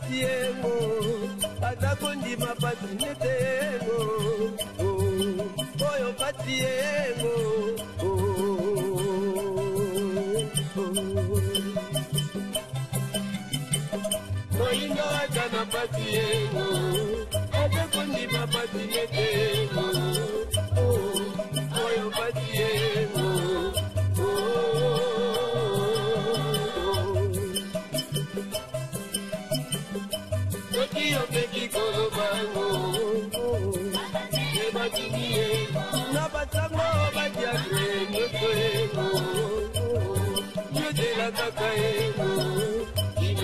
pasi yengo aza kondima pasi nete yengo oyo pasi yengo. Moyindo aza na pasi yengo aza kondima pasi nete yengo oyo pasi yengo. Soki opeki kolobango ebatindi ye na basango badiakre nyonso yengo yozela kaka yengo.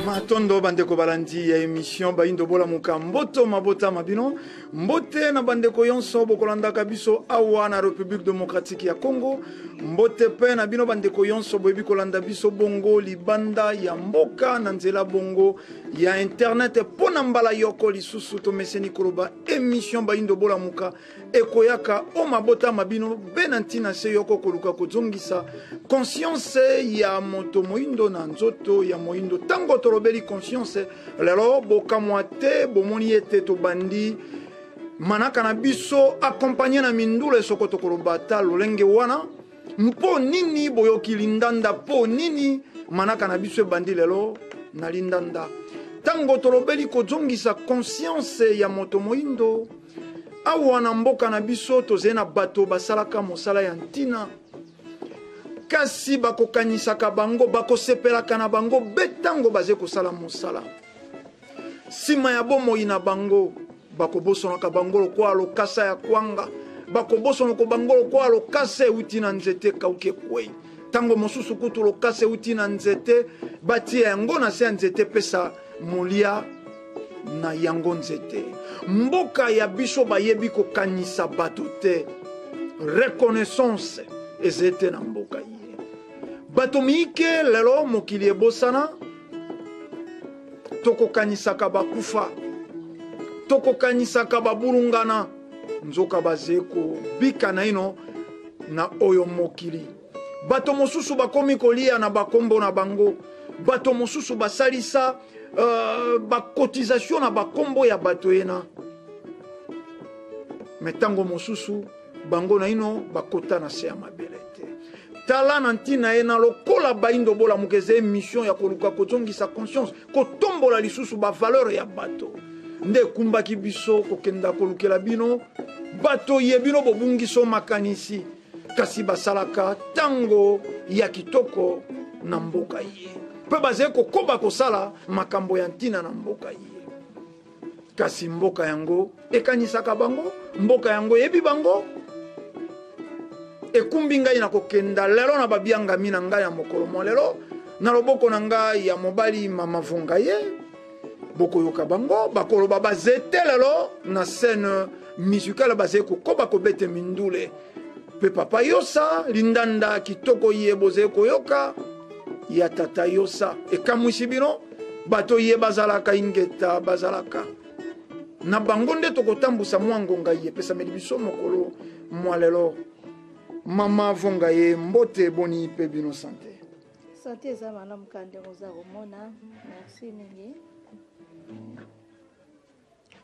Matondo bandeko balandi ya émission Bayindo Bolamuka, mboto mabota mabino, mbote na bandeko yonso bokolandaka biso awa na République démocratique ya Congo, mbote pe na bino bandeko yonso boyebi kolanda biso bongo libanda ya mboka na nzela bongo ya internet. Mpo na mbala yoko lisusu tomeseni koloba émission Bayindo Bolamuka ekoyaka o mabota mabino be na ntina se yoko koluka kozongisa conscience ya moto moyindo na nzoto ya moyindo. Ntango tolobeli conscience lelo, bokamwa te bomoni ete tobandi manaka na biso accompagné na mindule soko tokoloba ata lolenge wana. Mpo nini boyoki lindanda? Mpo nini manaka na biso ebandi lelo na lindanda? Ntango tolobeli kozongisa conscience ya moto moyindo awa na mboka na biso, tozali na bato basalaka mosala ya ntina, kasi bakokanisaka bango, bakosepelaka na bango be ntango bazali kosala mosala. Nsima ya bomoi na bango, bakobosonaka bango lokola lokasa ya kwanga, bakobosonaka bango lokola lokasa euti na nzete ekauki ekwei. Ntango mosusu kutu lokasa euti na nzete, batia yango na se ya nzete epesa molia na yango nzete. Mboka ya biso bayebi kokanisa bato te, reconnaissance eza te na mboka ye. Bato miike lelo mokili ebosana, tokokanisaka bakufa, tokokanisaka babulungana, nzoka baze kobika naino na oyo mokili. Bato mosusu bakomi kolia na bakombo na bango, bato mosusu basalisa bacotisation na bakombo ya bato yena, me ntango mosusu bango naino bakota na se ya mabele te. Tala na ntina ye na lokola Bayindo Bolamuka eza émission ya koluka kozongisa conscience, kotombola lisusu bavaleur ya bato, nde ekumbaki biso kokenda kolukela bino bato ye bino bobungiso makanisi, kasi basalaka ntango ya kitoko na mboka ye mpe bazali kokoba kosala makambo ya ntina na mboka ye, kasi mboka yango ekanisaka bango, mboka yango eyebi bango. Ekumbi ngai na kokenda lelo na babiangami na ngai ya mokolo mwa lelo. Na loboko na ngai ya mobali, mama Vonga ye, bokoyoka bango bakoloba bazete lelo na scène musicale, bazali kokoba kobete mindule, mpe papa Yosa lindanda kitoko ye bozali koyoka ya tata Yosa ekamwisi bino. Bato ye bazalaka ingeta, bazalaka na bango nde tokotambusa mwa ngonga ye epesameli biso mokolo mwa lelo. Mama Vonga ye, mbote, boni mpe bino sante? Sante eza malamu ka ndenge oza komona, merci mingi.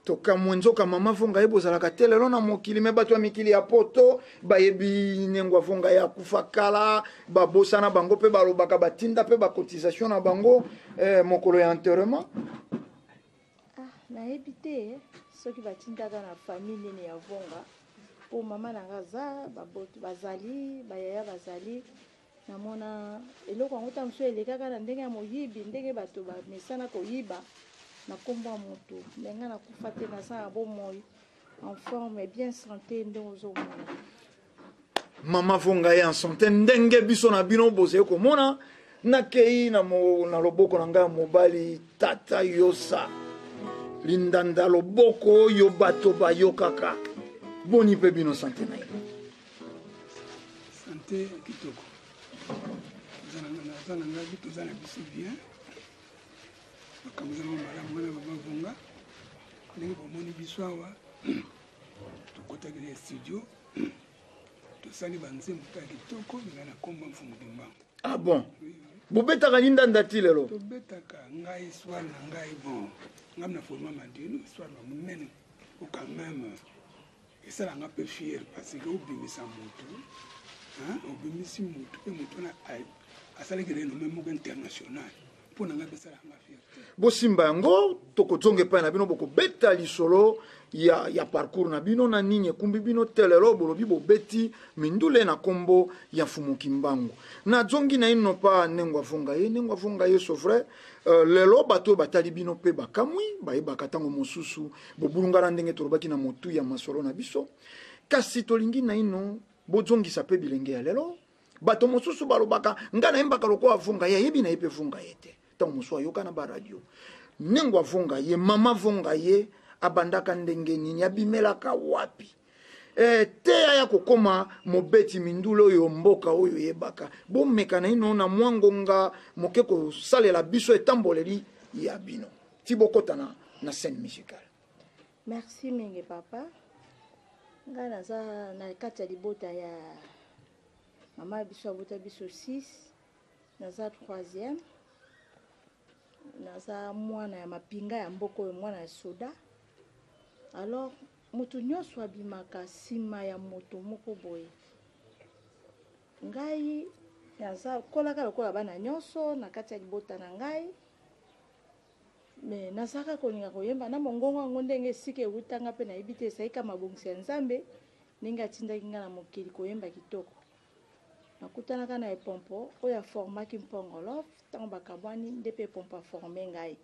Tokamwe nzoka mama Vonga ye bozalaka te lelo na mokili, me bato ya mikili ya poto bayebi nengwa Vonga ye akufa kala, babosana bango mpe balobaka batinda mpe bacotisation na bango mokolo ya enterrement. Ah, nayebi te soki batindaka na famille nini ya Vonga, mpo mama na nga aza, baboto bazali, bayaya bazali. Namona eloko yango ta mosusu elekaka na ndenge ya moyibi, ndenge bato bamesana koyiba na nkombo ya motu. Me nga nakufa te, naza na bomoi, en forme, bien santé ndenge ozomona. Mama Vonga ye en santé ndenge biso na bino bozali komona. Nakei na, na loboko na ngai ya mobali, tata Yosa lindanda, loboko oyo bato bayokaka. Boni mpe bino sante na ye? Sante kitoko, naza na ngai, toza na biso bien, makambo eza malamu. Wana mama Vonga, ndenge bomoni biso awa, tokotaki na studio, tosali banzembo ta kitoko nga na komba Mfumu Kimbangu. Ah bon? Oui, oui. Bobetaka lindanda ti lelo? Tobetaka. Ngai histoire na ngai, bon, ngai na forma Madilu, histoire na monene o quand même esalanga mpe fier, parce que obimisa motu, obimisi motu mpe motu wana asalaki renommée moko international. Mpo na ngai mpe esalanga fierté. Bosimba yango, tokozonga epai na bino, bokobeta lisolo ya parcours na bino na nini ekumbi bino te lelo bolobi bobeti mindule na kombo ya Mfumu Kimbangu. Nazongi na ino pa Nengo Avonga ye, Nengo Avonga ye, c'est vrai, lelo bato oyo batali bino mpe bakamwi, bayebaka ntango mosusu bobulungana ndenge tolobaki na motu ya masolo na biso, kasi tolingi na ino bozongisa mpe bilenge ya lelo. Bato mosusu balobaka nga nayembaka lokola Avonga ye, ayebi na ye mpe Avonga ye te. Ntango mosusu ayoka na baradio Nengo Avonga ye, mama Avonga ye abandaka ndenge nini, abimelaka wapi, te aya kokoma mobeti mindule oyo mboka oyo eyebaka. Bomeka na ino na mwa ngonga moke kosalela biso etamboleli ya bino ti bokota na scène musicale. Merci mingi papa. Ngai naza na kati ya libota ya mama biso, abota biso 6, naza 3e, naza mwana ya mapinga ya mboka oyo, mwana ya soda. Alors moto nyonso abimaka nsima ya moto moko boye. Ngai naza kolaka lokola bana nyonso na kati ya libota na ngai, me nazalaka kolinga koyemba na mongongo yango ndenge esika ewutanga mpe nayebi te, ezalaki kaka mabongisi ya Nzambe ndenge atindaki ngai na mokili koyemba kitoko. Nakutanaka na Epompo oyo aformaki Mpongolov. Ntango bakabwani nde mpe Epompo aforme ngai.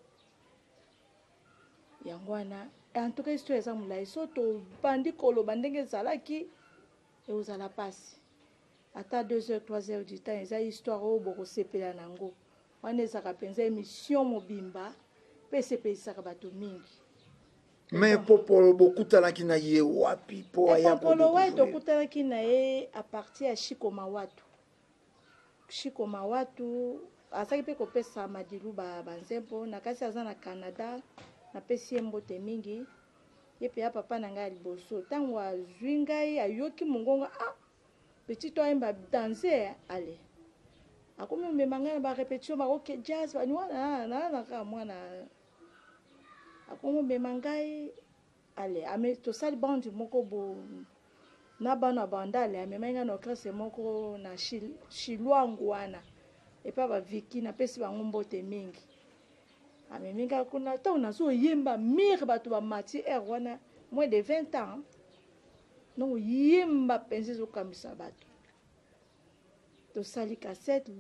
Yango wana, en tout cas histoire eza molai, so tobandi koloba ndenge ezalaki ekozala mpasi ata 2 heures 3 heures du temps. Eza histoire oyo bokosepela nango, wana ezalaka mpenza émission mobimba mpe esepelisaka bato mingi. Mais Popolo bokutanaki na ye wapi po aya? Popolo wa, tokutanaki na ye à partir ya Shiko Mawatu. Shiko Mawatu azalaki mpe kopesa Madilu banzembo na kasi aza na Canada, napesi ye mbote mingi. Ye mpe ya papa na ngai ya liboso, ntango azwi ngai ayoki mongongo, ah, petit to ayemba danse, ale akomi omema ngai na barépétition, baoke jazz bani wana na kaka mwana, akomi omema ngai. Ale ame tosali bande moko bo na bana Bandale, amemaki ngai na orchestre moko na Chilwangu wana epa baviki, napesi bango mbote mingi. Amemi ngai kuna, ntango nazoyemba mire bato bamati aire wana, moins de 20 ans, donc yemba mpenza ezokambisa bato. Tosali cassette,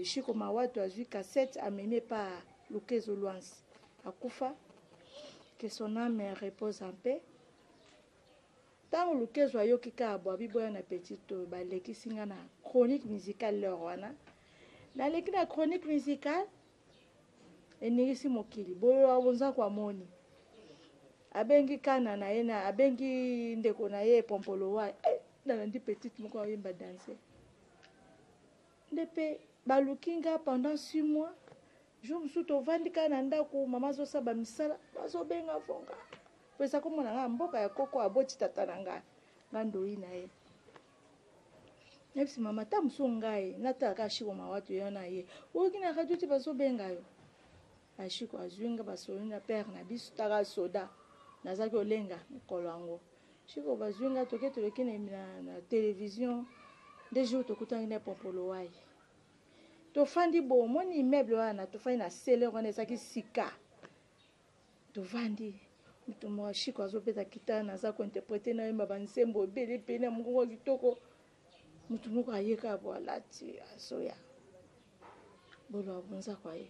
Shiko Mawatu azwi cassette, amemi epa Lukezo Lwansi, akufa, que son âme repose en paix. Ntango Lukezo ayoki kaka bwabi boya na petit oyo, balekisi nga na chronique musicale. L'heure wana naleki na chronique musicale, eningisi mokili. Boyo bonzako amoni, abengi kana na ye na abengi ndeko na ye Pompolo wa, eh, nalandi petite moko ayemba danse. Nde mpe baluki nga pendant 6 mois. Jour mosusu tovandi kaka na ndako, mama azosala bamisala, bazobenga Vonga po eza komona nga mboka ya koko aboti tata na nga, nga ndoi na ye. Nayebisi mama, ta mosusu ngai natalaka Shiko Mawatu ye wana, ye oyoki na radio te, bazobenga yo. Ashiko azwi nga, basoli na père na biso, taka soda nazalaki olenga mokolo yango. Shiko bazwi nga, toke toleki na télévision. Nde jour tokutani na Pompolo wai, tofandi bo omoni immeuble wana, tofandi na selere wana ezalaki sika. Tovandi, moto moko Shiko azobeta kitare, naza kointerprete, nayemba banzembo ebele ebele na mongongo ya kitoko. Moto moko ayeka bo alati azoya bolo abonzako aye,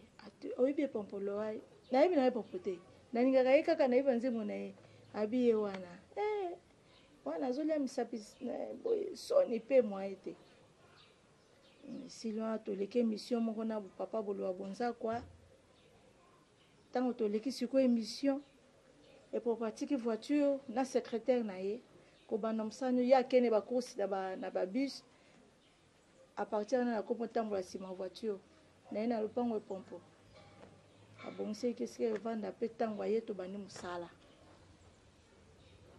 oyebi Epompolo ai? Nayebi na ye Pompo te, nalingaka ye kaka, nayebi banzembo na ye. Abi ye wana, eh, wana azolia misapi boye, soni mpe mwa ye te. Esili wana, toleki émission moko na papa Boloba Bonzakwa. Ntango toleki sikoyo émission, Epopo atiki voiture na secrétaire na ye kobanda mosala, ye akende bacourse na babus. À partir wana nakomi otambola nsima voiture na ye na lopango. Epompo abongisaki esika evanda, mpe ntango aye tobandi mosala.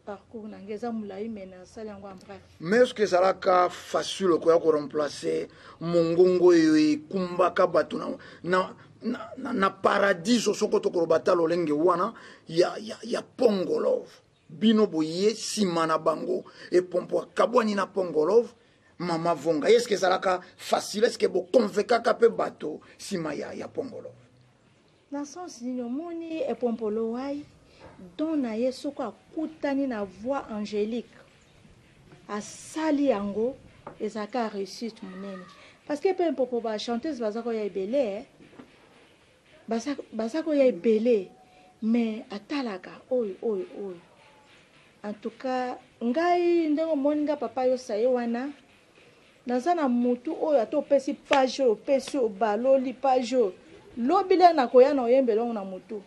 Parcours na ngai eza molai, mais nasali yango en bref. Mais est ce que ezalaka facile okoya koremplace mongongo oyo ekumbaka bato na paradiso, soko tokoloba ata lolenge wana ya Pongolove? Bino boye nsima na bango, Epompo akabwani na Pongolove, Mama Vonga, est ce que ezalaka facile? Est ce que boconvaincaka mpe bato nsima ya Pongolove? Na sens nini? Omoni, Epompolo wai don na ye, soki akutani na voix angélique, asali yango, ezalaka réussite monene, parce que mpe mpopo bachanteuse baza koya ebele, eh? Baza koya ebele, mais atalaka oyo oyo oyo. En tout cas, ngai ndenge omoni nga, papa yosa ye wana, naza na mutu oyo ata opesi page oyo, opesi oyo, baloli page oyo, lobi le nakoya na oyembela yango na mutu.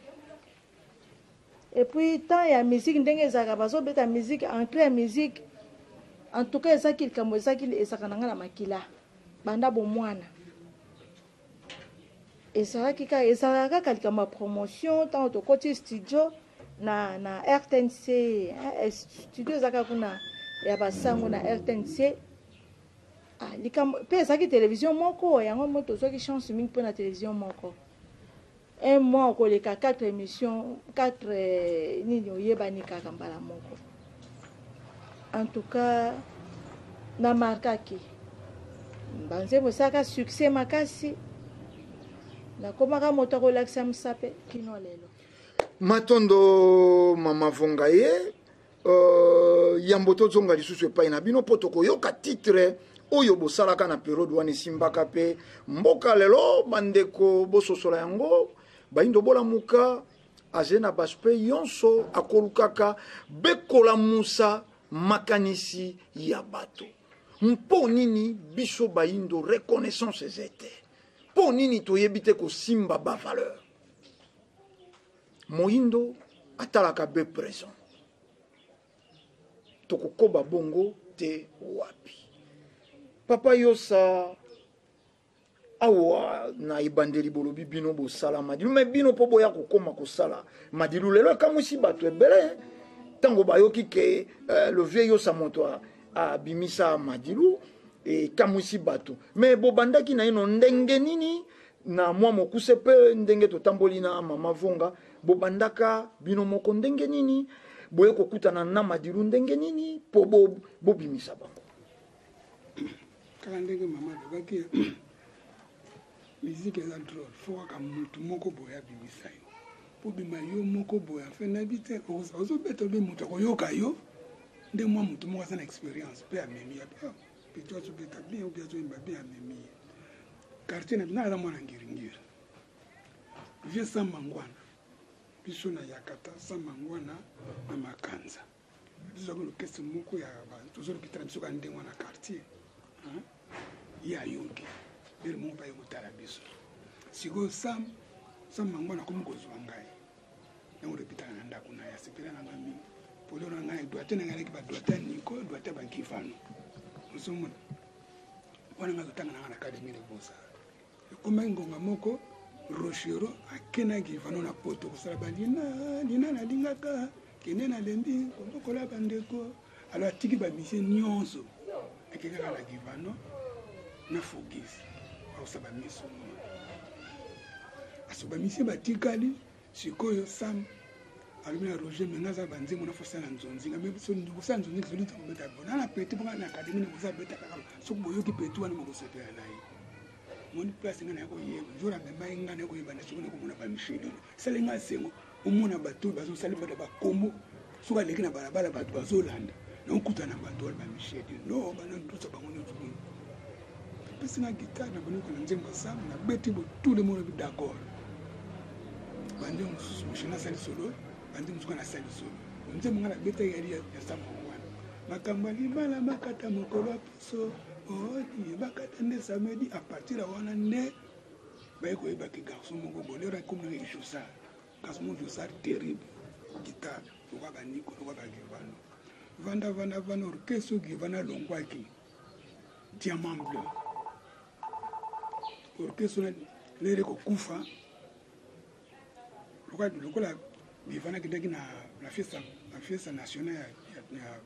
Et puis temps ya musique, ndenge ezalaka, bazobeta musique, entrée ya musique, en tout cas ezaki likambo ezaki, ezalaka na ngai na makila banda bomwana. Ezalaki kaka, ezalaka kaka likambo ya promotion. Ntango tokoti studio na RTNC, eh, studio ezalaka kuna ya basango na RTNC. Ah, likambo mpe ezalaki télévision moko yango mo tozwaki chance mingi mpo na télévision moko, un mois okoleka 4 émissions, 4 nini, oyebani kaka mbala moko. En tout cas, namarkaki banzembo, esalaka succès makasi, nakomaka moto akolakisa mosape kino lelo. Matondo, Mama Vonga. Ye yambo tozonga lisusu epai na bino mpo tokoyoka titre oyo bosalaka na periode wana esimbaka mpe mboka lelo, bandeko bososola yango. Bayindo bolamuka aze na baspe nyonso, akolukaka bekolamusa makanisi ya bato. Mpo nini biso bayindo reconnaissance eza te? Mpo nini toyebi te kosimba bavaleur? Moyindo atalaka be présent, tokokoba bongo te wapi? Papa Yosa, awa na ebandeli bolobi bino bosala madilu, me bino mpo boya kokóma kosala madilu lelo ekamwisi bato ebele. Ntango bayoki ke le vieux Yosa moto abimisa madilu, ekamwisi bato. Me bobandaki na ino ndenge nini? Na mwa mokuse mpe ndenge totamboli na Mama Vonga, bobandaka bino moko ndenge nini? Boye kokutana na madilu ndenge nini mpo bobimisa bango? Kaka ndenge mama alobaki, musique eza drôle. Faut kaka motu moko boye abimisa yo mpo bima yo moko boye. Enfin, nayebi te, ozobeta obe moto akoyoka yo nde mwa motu moko aza na expérience mpe amemi ya petit, azobeta bien obi azoyemba bien, amemi ye. Quartier na bino aza mwana Ngiringiri, vieux Samba Ngwana. Biso na Yakata, Samba Ngwana na Makanza, tozwaki orchestre moko ya tozolokitala biso kaka ndenge wana quartier. Ye ayoki lelo moko mpe aye kotala biso. Sikoyo Sam Samba Ngwana akomi kozwa ngai, yango repetaka na ndako na ye, asepela na ngai mingi. Polelo na ngai doite na ngai alaki badoite ya Niko, doite ya Bagivano. Ozomona wana ngai azotanga na ngai na Académie de Beaux-Arts. Ekomaki ngonga moko, Rochero akendaki Givano na Poto kosala balina lina nalingaka kende, nalembi kobokola bandeko. Alors atiki bamusiciens nyonso, akei kaka na Givano na Fogis akosala bamiso. Aso bamusiciens batikali. Sikoyo Sam alobi na Roger: "Me nga aza banzembo na fosala nzonzinga, me kosala nzonzinga soli tokobeta bona na petit mpoka na académie na koza beta kaka. Soki boyoki petit wana, bokosepela na ye." Moni place nga naye koyeba jour amemai nga naye koyeba na sikoyo nakomona bamichelino esali nga sengo. Omona bato oyo bazosala bato bakombo, soki aleki na balabala bato bazolanda, naokutana na bato wana bamichelino banandusa bango nyonso kuna. Apesi nga guitare, na bandi kona nzembo ya Sam, nabeti bo, tout le monde d'accord. Banzembo mosusu Michel asali solo, banzembo mosusu nga nasali solo. Nzembo nga nabetaki yali ya Sam wana, makambo ya libala bakata mokolo ya poso odi bakata nde samedi. À partir ya wana nde baye koyebaki garçon moko bolero akomi nanga Josar, garçon moko Josar terrible guitare lokwa baniko lokwa bagivano. Vanda vanda vanda, orchestre Givano alongwaki Diamant Bleu, orchestre wana lere kokufa lokola Givano akendaki na fiesta nationale. ya,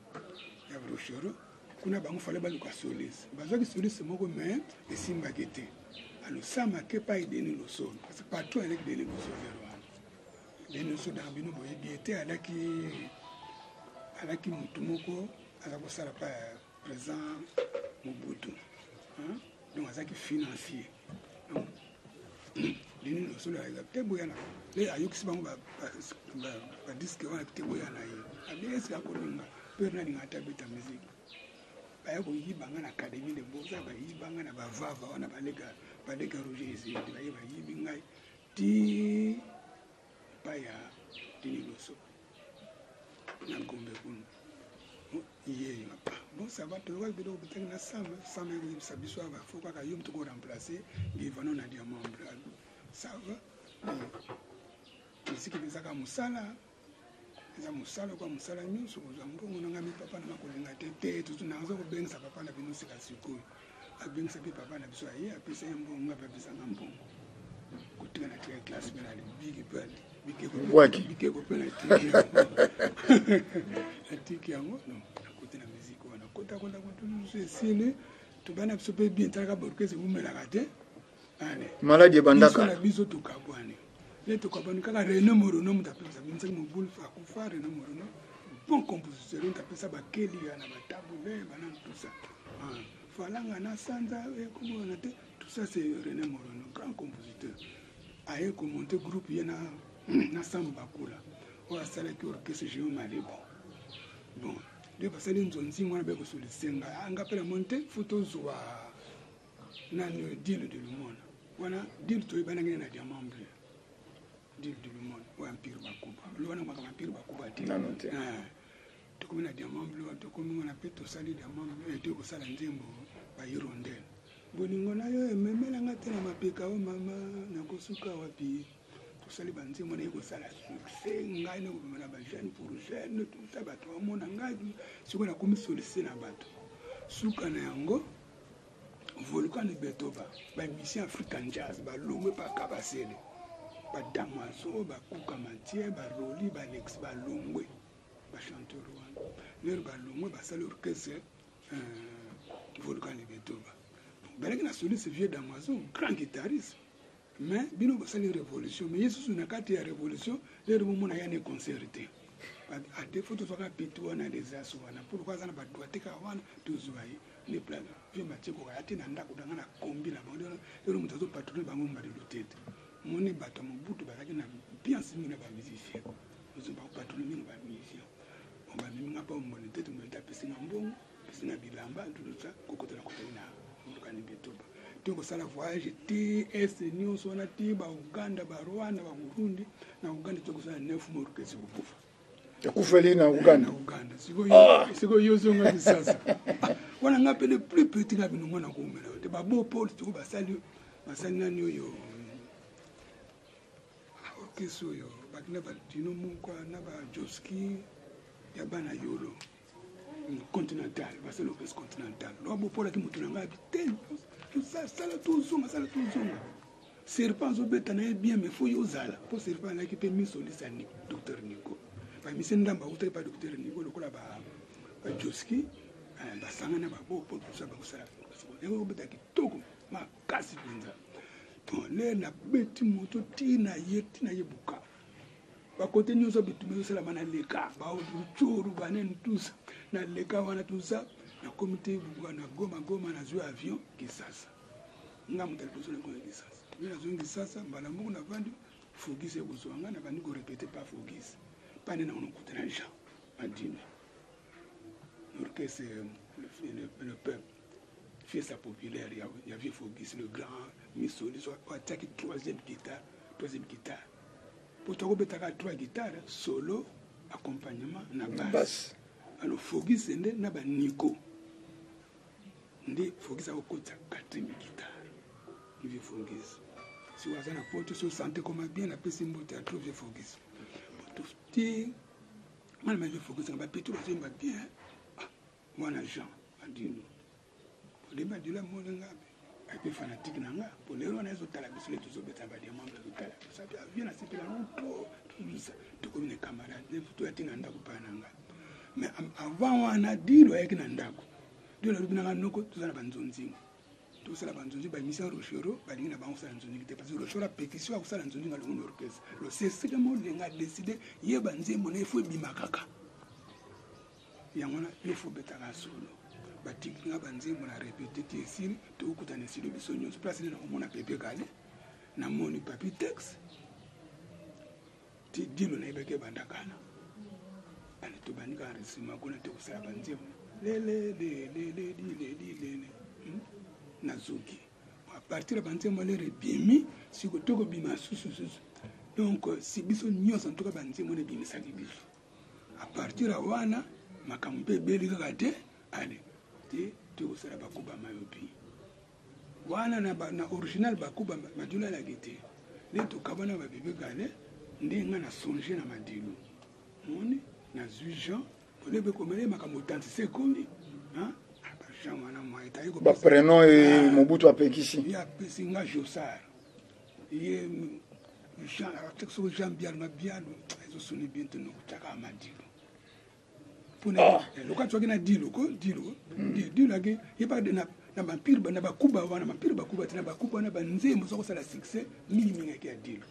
ya Rochereau. Kuna bango fale baluka soliste, bazwaki soliste moko mais esimbaki te. Alors Sam ake epai Denis Losolo, parce que patron alaki Denis Losolo wana. Denis Losolo na bino boyebi ye te, alaki motu moko aza kosala pa ya président Mobutu, hein? Donc azalaki financier. Donc Denis Losolo ayaka te boya na ye, ayokisi bango badiske wana te boya na ye, abi eske akolinga pere nalinga ata abeta musique. Baya koyiba nga na académie de beaux-arts, bayiba nga na bavava wana, baleka Roger Ezedi, baye bayibi ngai ti epai ya Denis Loso na Gombe kuna. Ye bon, ça va, toyokaki biloko bitaki na Sam. Sam ekoyebisa biso awa, fo kaka yo moto koremplace Givano na Diamant Bleu. Ça va, misiki ezaka mosala, eza mosala kwa mosala nyonso kozwa mbongo na ngai. Mi papa nanga kolinga te te, naza kobengisa papa na bino sika sikoyo. Abengisa mpe papa na biso, aye apesa ye mbongo, ngai mpe apesanga mbongo. Kotika na tika classe mpe na biki mpe bikeko mpe natiki yango. Nakoti na musique wana, kota kota kota, esili tobana biso mpe bien. Talaka borkese ewumelaka te. Maladi ebandaka. Na biso tokabwani, le tokabwani kaka. René Morono moto apesa bimisaki mobulu, akufa. René Morono, bon compositeur, moto apesa bakeli ya na batabule banani, tout ça, falanga na sanza ekomona te, tout ça c'est René Morono, grand compositeur. Aye komonte groupe ye na Sam Bakula oyo asalaki orchestre Géo Malebo. Bon, nde basali nzonzingo wana, bakosolise ngai, anga mpe namoni te fo tozwa nani, Dile de Lumona wana. Dile toyebanaki na Diamant Bleu. Dile de Lumona oyo Empire Bakuba, lo wana makambo Empire Bakuba te. Tokomi na Diamant Bleu, tokomi wana mpe tosali Diamant Bleu, toyi kosala nzembo Bahirondelle. Bolingo na yo ememelanga te na mapeka o mama, nakosuka wapi? Tosali banzembo naye kosala succès. Ngai nakobima na bajeune pour jeune, tout ça, bato bamona ngai. Sikoyo nakomi sollicité na bato. Suka na yango, Volcan Betoba, bamusicien African Jazz balongwe paka, basele badamaso, bakuka matie, baroli, balex, balongwe bachanteur wana. Lero balongwe, basali orchestre Volcan Betoba, balaki na soliste vieux Damaso, grand guitariste. Mais bino basali révolution, mais ye susu na kati ya révolution, lero bomona ya ne concert te. À défaut tozwaka peti wana desas wana, pourquoi aza na badroit te kaka wana tozwa ye nde place vie matie koka ya te na ndako nanga na kombi na bango. Lelo moto azopatrouille bango mbadelo te te. Moni bato ya Mobutu bazalaki na ambiance mingi na bamusicien, bakopatrouille mingi bamusicien. Bon, bamemi nga mpa omoni te, tomoni te, apesinga mbongo, apesinga bilamba, tout ça. Kokota na kotaki na Volcan Betoba, to kosala voyage te este nyonso wana ti bauganda, barwanda, baburundi. Na Uganda to kosala 9 mois, orchestre kokufa. Ekufeli na Uganda? Na Uganda. Sikoyo yo ozonga Kisasa wana, nga mpe le plus petit nga binongo na komela te. Babo Paul sikoyo basali nani oyo orchestre oyo baki na badino moko na bajoski ya bana Yolo Continental, basali orchestre Continental. Lo bopolaki moto na ngai abi te, sala tozonga, sala tozonga. Serpent azobeta na ye bien, mais fo yo ozala mpo Serpent alaki mpe misolisa ni docteur Nico. Bamise ndambo autaki pa docteur Nico lokola bajoski basangana babo mpo bakosala yango, kobeta kitoko makasi mpenza. Bon, le nabeti moto ntina ye, ntina ye Bukavu, bakote nyonso bitumba ezosalama na leka baruchuru banene tusa na leka wana tusa. Nakomi te na Goma. Goma nazwi avion Kisasa, nga moto ya liboso nakomi Kisasa. Mpe nazongi Kisasa mbala moko, navandi Fogis ekozwa nga, nabandi korepete pa Fogis pane nango, nakutana Jean Madine, orchestre le peuple, fiesta populaire ya vieux Fogis, le grand misoli atiaki troisième guitare, troisième guitare po tokobetaka trois guitare, solo, accompagnement na basse. Alors Fogis nde na baniko nde Fogis akokotisa quatrième guitare. Vieux Fogis soki aza na poto, so santé koma bien, napesi mbote ya trop vieux Fogis ti wana. Ma vieux Fogis nga bapeto bazoyemba bien wana. Jean Adino odemba dilo amoni nga ape fanatique na nga po lelo wana ezotala biso le tozobeta badiamant, azotala biso api avie nasepela yango to tozwisa tokomi na camarade toya te na ndako pa na nga. Mais avant wana, Dilo ayaki na ndako. Dilo alobi nanga: "Noko, toza na banzonzingo, tosala banzonzi." Baémission Rochero balingi na bango kosala nzonzingi te, parce que Rochero apekisi oyo akosala nzonzingi alongo na orchestre. Lo Seseke Molenga adécider ye, banzembo na ye faut ebima kaka yango wana. Yo faut obetaka solo. Batiki nga banzembo na répété ti esili. Tokokutana esili, biso nyonso place nde nakomona Pepe Kale, namoni Papi Tex, ti Dilo nayebaki ebanda kala. Ale, tobandi kaka enregistrement kuna te, kosala banzembo lelelelelelilelilele nazoki à partir ya banzembo. Alere ebimi siko, tokobima susu susu. Donc si biso nyonso, en tout cas banzembo wana ebimisaki biso. À partir ya wana, makambo mpe ebeli kaka te. Ale te, tokosala Bakuba Mayobi wana na original Bakuba Madilu alaki te. Nde tokabwana babebe Kale, nde nga na songe na Madilu, moni nazwi Jean olebe komele makambo otantise ekomi Jean wana mwa etali. Baprénom e Mobutu apekisi. Ye apesi nga Josar, ye Jean soki Jean Bialo, Mabialo ezosoni bien te, nokotiaka Madilu mpona loka twaki na Dilo ko Dilo Dilo ake ye pa na bampire na Bakuba wana, bampire Bakuba te, na Bakuba wana banzembo oza kosala succès mingimingi ake ya Dilo.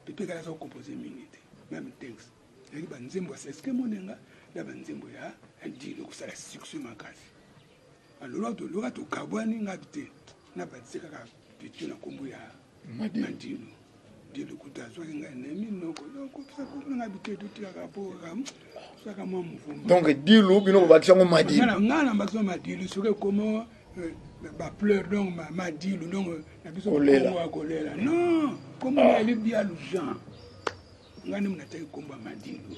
Pepe Kala aza kocompose mingi te, même texte ezalaki banzembo ya Seske Monenga na banzembo ya Dilo kosala succès makasi. Loka tokabwani, ngabi te, na batise kaka pitu na nkombo ya Madilu. Dilu kuta azwaki ngai nemi noko kopesa kombo na ngai bite, totikaka po saka mwa mouvement. Donc Dilu, bino bobakisi yango Madilu. Ngai na bakisi Madilu soki ekoma bapleur, donc Madilu, donc na biso kolela. Ya kolela, non, kombo na yali Bialu Jean. Ngai nde natiaki kombo ya Madilu.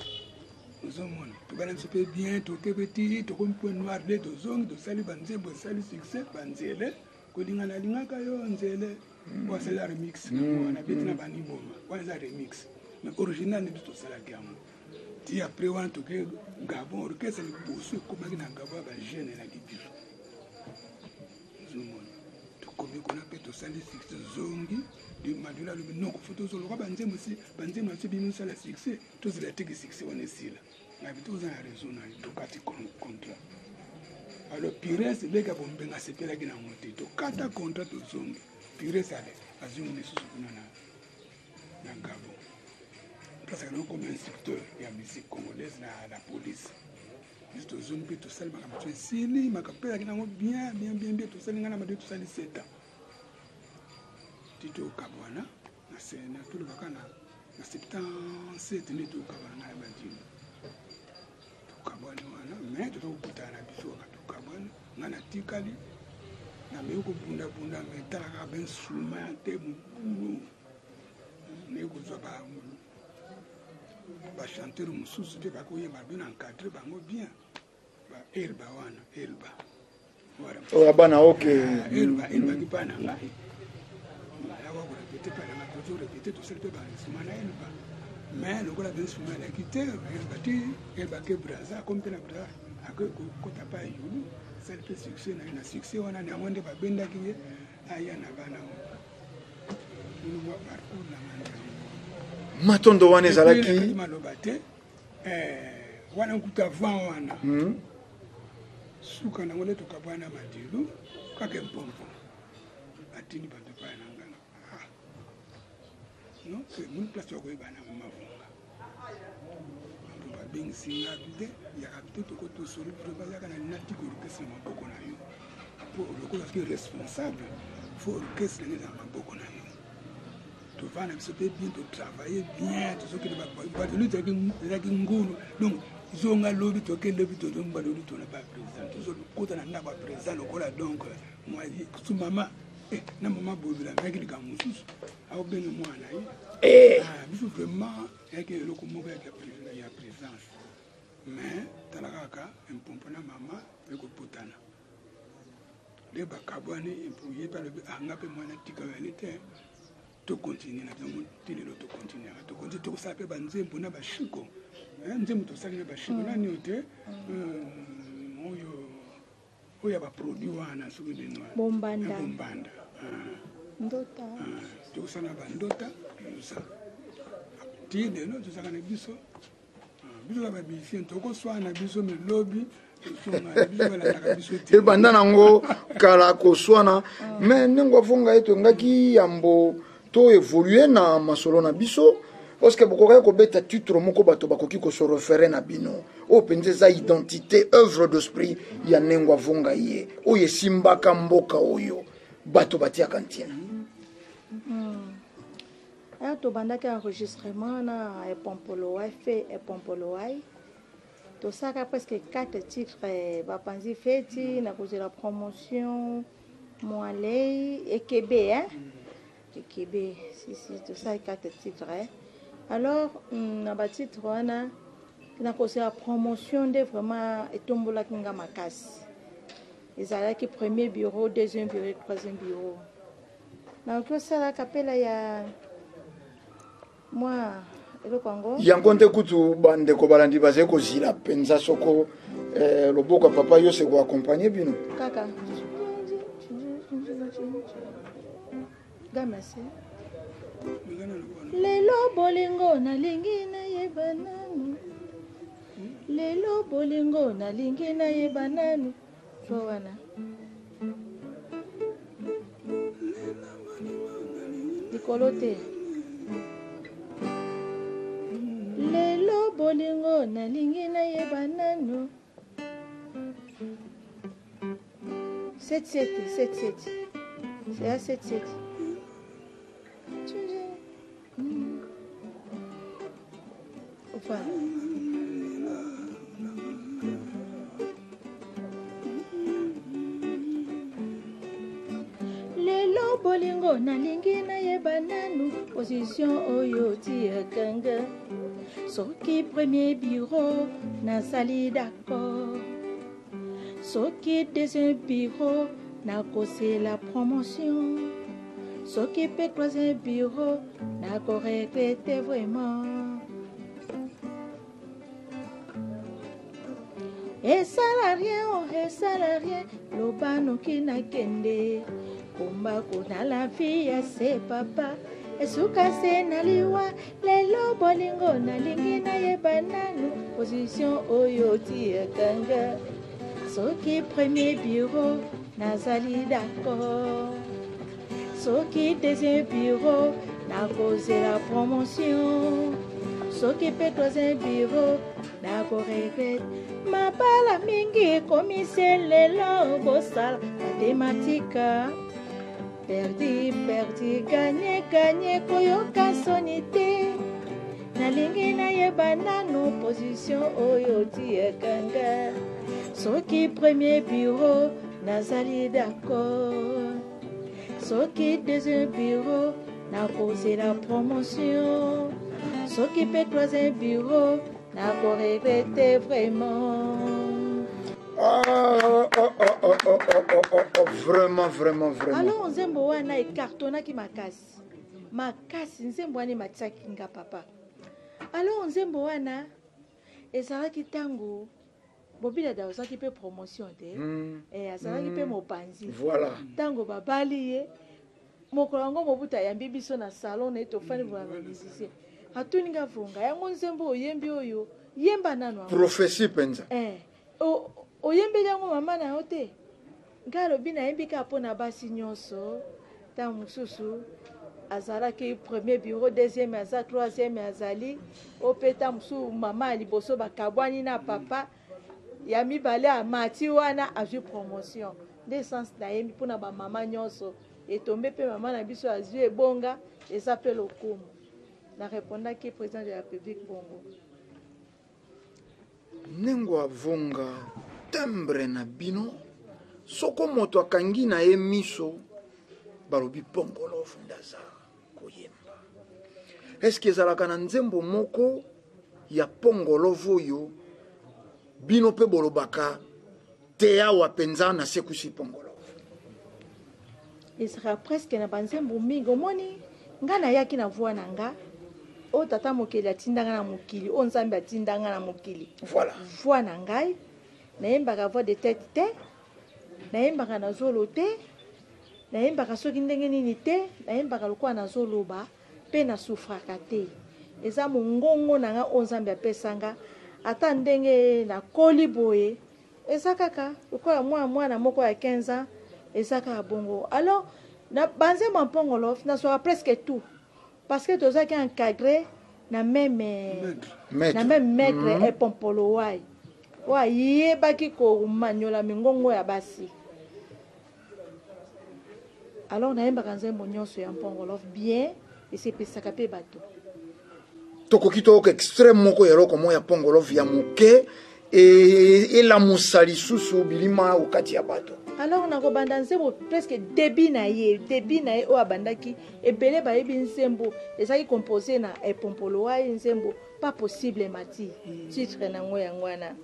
Ozomona, tobala biso mpe bien, toke mpe ti tokomi Point Noir, nde tozongi, tosali banzembo, esali succès, banzele kolinga nalingaka yo nzele oyo asali remix wana, beti na baniboma wana, eza remix, mais original nde biso tosalaki yango. Ti après wana toke Gabon, orchestre liboso ekomaki na Gabon ya bajeune elaki biso. Ozomona, tokomi kuna mpe tosali succès, tozongi. Madula alobi: "Noko, faut tozoloka banzembo, si banzembo na biso bimi osala succès, tozela teke succès wana esila." Ngabi toza na raison na ye, tokati contrat. Alors Pires leka bombenga asepelaki nango te, tokata contrat, tozongi. Pires ale azongi lisusu kuna na Gabon, place akana comme instructeur ya musique congolaise na la police. Biso tozongi mpe tosali makambo to esili, makambo mpe ezalaki nango bien bien bien bien. Tosali, ngai na Madilu tosali 7 ans ti tokabwana na tolobaka na 77 nde tokabwana. Ngai na Madilu tokabwani wana, mais toza kokutana na biso kaka. Tokabwani, ngai natikali, nameki kobundabunda, mais tala kaka bainstrument te, mobulu. Naye kozwa bachanteur mosusu mpe bakoyemba bien, encadre bango bien, baelba wana, elba. Oyo bana, ok. Elba, elbaki mpa na ngai, ayaka korépéter mpa na ngai, tozorépéter, tosali mpe bainstrument na elba, mais lokola bainstrument elaki te, elba ti elba ke Braza, akomi mpe na Braza, ake kokota pa Yulu, asali mpe succès na ye. Na succès wana yango nde babendaki ye aya na bana mwa parcours na ngai. Matondo wana ezalaki maloba te wana kuta avant wana suka nango nde tokabwana. Madilu kaka mpompo atindi bato epai na ngana. Ah non, moni place bakoyeba na mavunga, babengisi nga te, yaka te, tokotosoli vraiment, yaka na natika orchestre na maboko na yo, po lokola soki responsable, faut orchestre nanga ezala maboko na yo. Tovanda biso mpe bien, totravaille bien, tozokende badolu ezalaki ngulu. Donc zonga lobi, toke lobi, tozongi badolu, tona baprésident, tozokota na ndako ya président lokola. Donc su mama na mama Bobela meyaki likambo mosusu, akobenga mwana ye. Biso vraiment eyaki eloko moko ya présence, mais tala kaka empompo na mama ekoputana nde bakabwani. Ye mpe alobi: "Anga mpe mwana tika yali te, tocontinue na biso ti lelo." Tocontinuaka, tocontinue, tokosala mpe banzembo na bashiko, nzembo tosali na bashiko nani oyo te, oyo oyo ya baproduit wana, soki nini wana. Bombanda. Bombanda. Ndota. Tokosala na bandota, toza ti lelo, tozalaka na biso. Biso kaka bamusicien tokoswana biso me lobi tosongana, biso balandaka biso te. Ebanda nango kala koswana. Me ndenge avonga ye tongaki yambo to évolue na masolo na biso, parce que bokokaki kobeta titre moko bato bakoki kose référer na bino, oyo mpenza eza identité, œuvre d'esprit ya Nengwa Vonga ye, oyo esimbaka mboka, oyo bato batiaka ntina. Aya, tobandaki enregistrement na Epompolowai, fe Epompolowai, tosalaka presque 4 titres: Bapanzi Feti, Nakozela Promotion, Mwalei, Ekebe, hein? Ekebe, si si, tosali 4 titres. Alors na batitre wana, Nakozela Promotion nde vraiment etombolaki nga makasi. Ezalaki premier bureau, deuxième bureau, troisième bureau. Nakoki osala kapela ya mwa eloko yango. Yango nde kutu bandeko balandi bazali kozila mpenza soko loboko ya papa yose koaccompagner bino. Kaka gamme se. Lelo bolingo nalingi nayeba nanu, lelo bolingo nalingi nayeba nanu fo wana likolo te. Lelo bolingo nalingi nayeba nanu, 7 7 7 7, c'est à 7 7. Voilà. Lelo bolingo nalingi nayeba nanu position oyo tiakanga. Soki premier bureau, nazali d'accord. Soki deuxième bureau, nakosela promotion. Soki mpe troisième bureau, nakoregretter vraiment. Esala rien o, esala rien, loba noki nakende komba kuna. La vie ya se papa esuka se na liwa. Lelo bolingo nalingi nayeba nanu position oyo tiakanga. Soki premier bureau, nazali d'accord. Soki deuxième bureau, nakozela promotion. Soki mpe troisième bureau, nakoregretter. Mabala mingi ekomise lelo bosala mathématika. Perdu, perdu, gagné, gagné, koyoka soni te. Nalingi nayeba nanu position oyo tiakanga. Soki premier bureau, nazali d'accord. Soki deuxième bureau, nakozela promotion. Soki mpe troisième bureau, nakoregretter vraiment. Ah, oh, oh, oh, oh, oh, oh, oh, oh, vraiment, vraiment, vraiment. Alors nzembo wana ecartonnaki makasi makasi. Nzembo wana ematiaki nga papa. Alors nzembo wana ezalaki ntango Bobilada azwaki mpe promotion te. Azalaki mpe mopanzi. Ntango babali ye, mokolo yango Mobutu ayambi biso na salon na ye, tofandi bona bamusicien. Atuni nga: "Vonga, yango nzembo oyembi oyo, yemba nano yango." Prophétie mpenza. Oyembeli yango mama na yo te? Ngai alobi nayembi kaka mpo na basi nyonso. Ntango mosusu azalaki premier bureau, deuxième aza, troisième azali o mpe ntango mosusu mama ya liboso bakabwani na papa ya mibale, amati wana azwi promotion. Nde sens nayembi mpona bamama nyonso. Etombe mpe mama na biso azwi ebonga, eza mpe lokumu. Na répondaki président de la République bongo. Ndenge avonga timbre na bino, soko moto akangi na ye miso, balobi Pongolove nde aza koyemba. Eske ezalaka na nzembo moko ya Pongolove oyo bino mpe bolobaka te awa mpenza nasekusi Pongolove? Ezalaka presque na banzembo mingi. Omoni, ngai nayaki na voix na nga oyo tata mokeli atindanga na mokili, oyo Nzambe atindanga na mokili. Voix na ngai, nayembaka voix de tête te, nayembaka na zolo te, nayembaka soki ndenge nini te, nayembaka lokola nazoloba mpe nasouffraka te. Eza mongongo na nga oyo Nzambe apesanga. Ata ndenge nakoli boye, eza kaka lokola mwa mwana moko ya 15 ans, eza kaka bongo. Alors na banzembo ya Mpongo Love nazwaka presque tout parce que tozalaki encadré na même Maître. na même maître Epompolo Wai, oyo ayebaki komanyola mingongo ya basi. Alors nayembaka nzembo nyonso ya Mpongo Love bien, esepesaka mpe bato. Tokoki toyoka extrême moko ya eloko moko ya Mpongo Love ya moke elamusa lisusu bilima okati ya bato. Alors nakobanda nzembo presque début na ye, début na ye oyo abandaki, ebele bayebi nzembo ezalaki composé na Epompolo Wai, nzembo Pas possible mati, titre nango yango wana.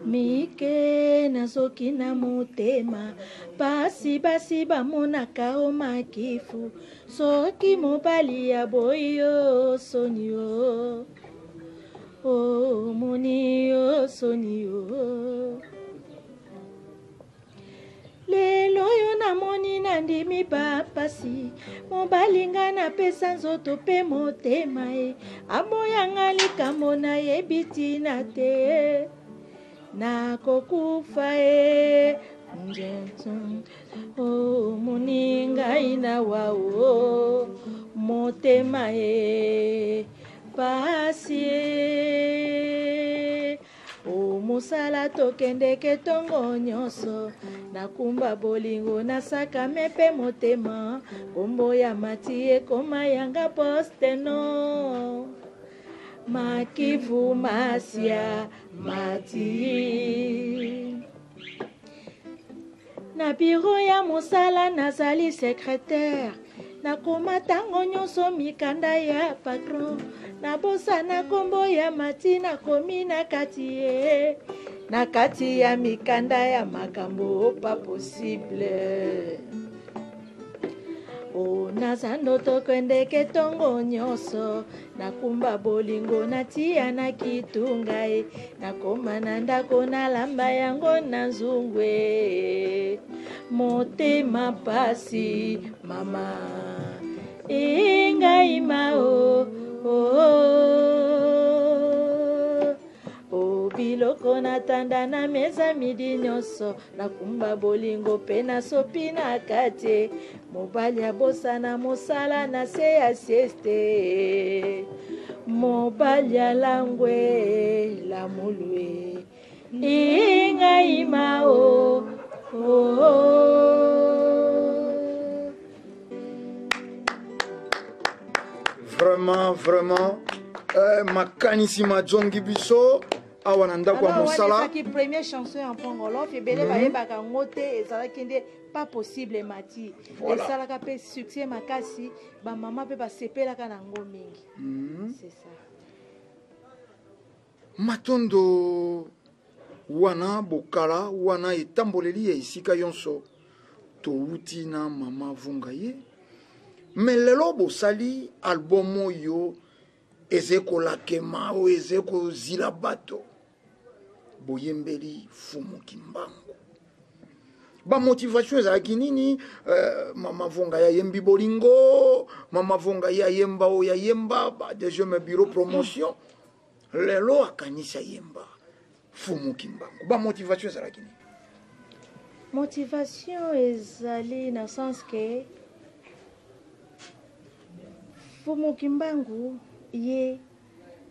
Mike nazoki na motema pasi, basi bamonaka o makifu, soki mobali ya boyi yo soni yo omoni yo soni yo. Lelo oyo namoni nandimi bapasi, mobali nga napesa nzoto mpe motema ye aboyanga likambo nayebi ntina te, nakokufa ye. Omoni ngai na wao motema ye pasi ye. O mosala tokendeke ntongo nyonso, nakumba bolingo nasakame mpe motema, kombo ya mati ekoma yanga poste no makivu masia mati. Na biro ya mosala nazali secrétaire, nakoma ntango nyonso mikanda ya patron, nabosana kombo ya mati nakomi na kati ye, na kati ya mikanda ya makambo pas possible. O naza ndoto kendeke ntongo nyonso, nakumba bolingo natia na kitunga ye, nakoma na ndako nalamba yango na nzungwe, motema pasi mama e ngai mao oh, oh. Biloko natanda na meza midi nyonso, nakumba bolingo mpe nasopi na kati, mobali abosana mosala na se ya sieste, mobali alangwe lamulwe ingai mao oh, oh. Vraiment, vraiment, makanisi majongi biso awa na ndako ya mosala. Ezalaki première chanson ya Mpongo Love, ebele bayebaka yango te, ezalaki nde Pas possible mati. Esalaka mpe succès makasi, bamama mpe basepelaka na yango mingi. C'est ça. Matondo wana bokala wana etamboleli ya esika yonso touti na mama Vunga ye. Mais lelo bosali album oyo eze kolakema oyo eze kozila bato. Boyembeli Fumu Kimbangu. Ba motivation ezalaki nini? Mama Vunga ya yembi bolingo, mama Vunga ya yemba oyo ya yemba, ba deuxième bureau promotion. Lelo akanisa yemba Fumu Kimbangu. Ba motivation ezalaki nini? Motivation ezali na sens que Fumu Kimbangu ye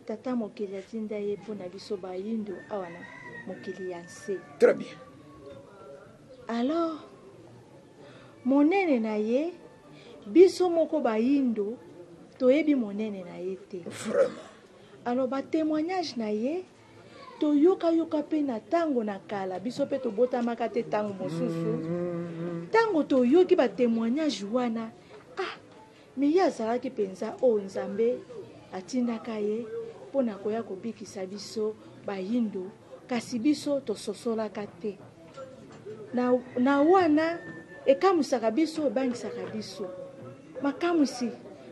tata mokili atinda ye mpo na biso bayindo awa na mokili ya nse. Très bien. Alors monene na ye biso moko bayindo toyebi monene na ye te. Vraiment. Alors ba témoignage na ye toyoka yoka pe na tango na kala biso pe tobotamaka te tango mosusu. Tango toyoki ba témoignage wana, ah mais ye azalaki mpenza oyo Nzambe atindaka ye mpo na koya kobikisa biso bayindo, kasi biso tososolaka te. Na wana ekamwisaka biso, ebangisaka biso. Makamwisi,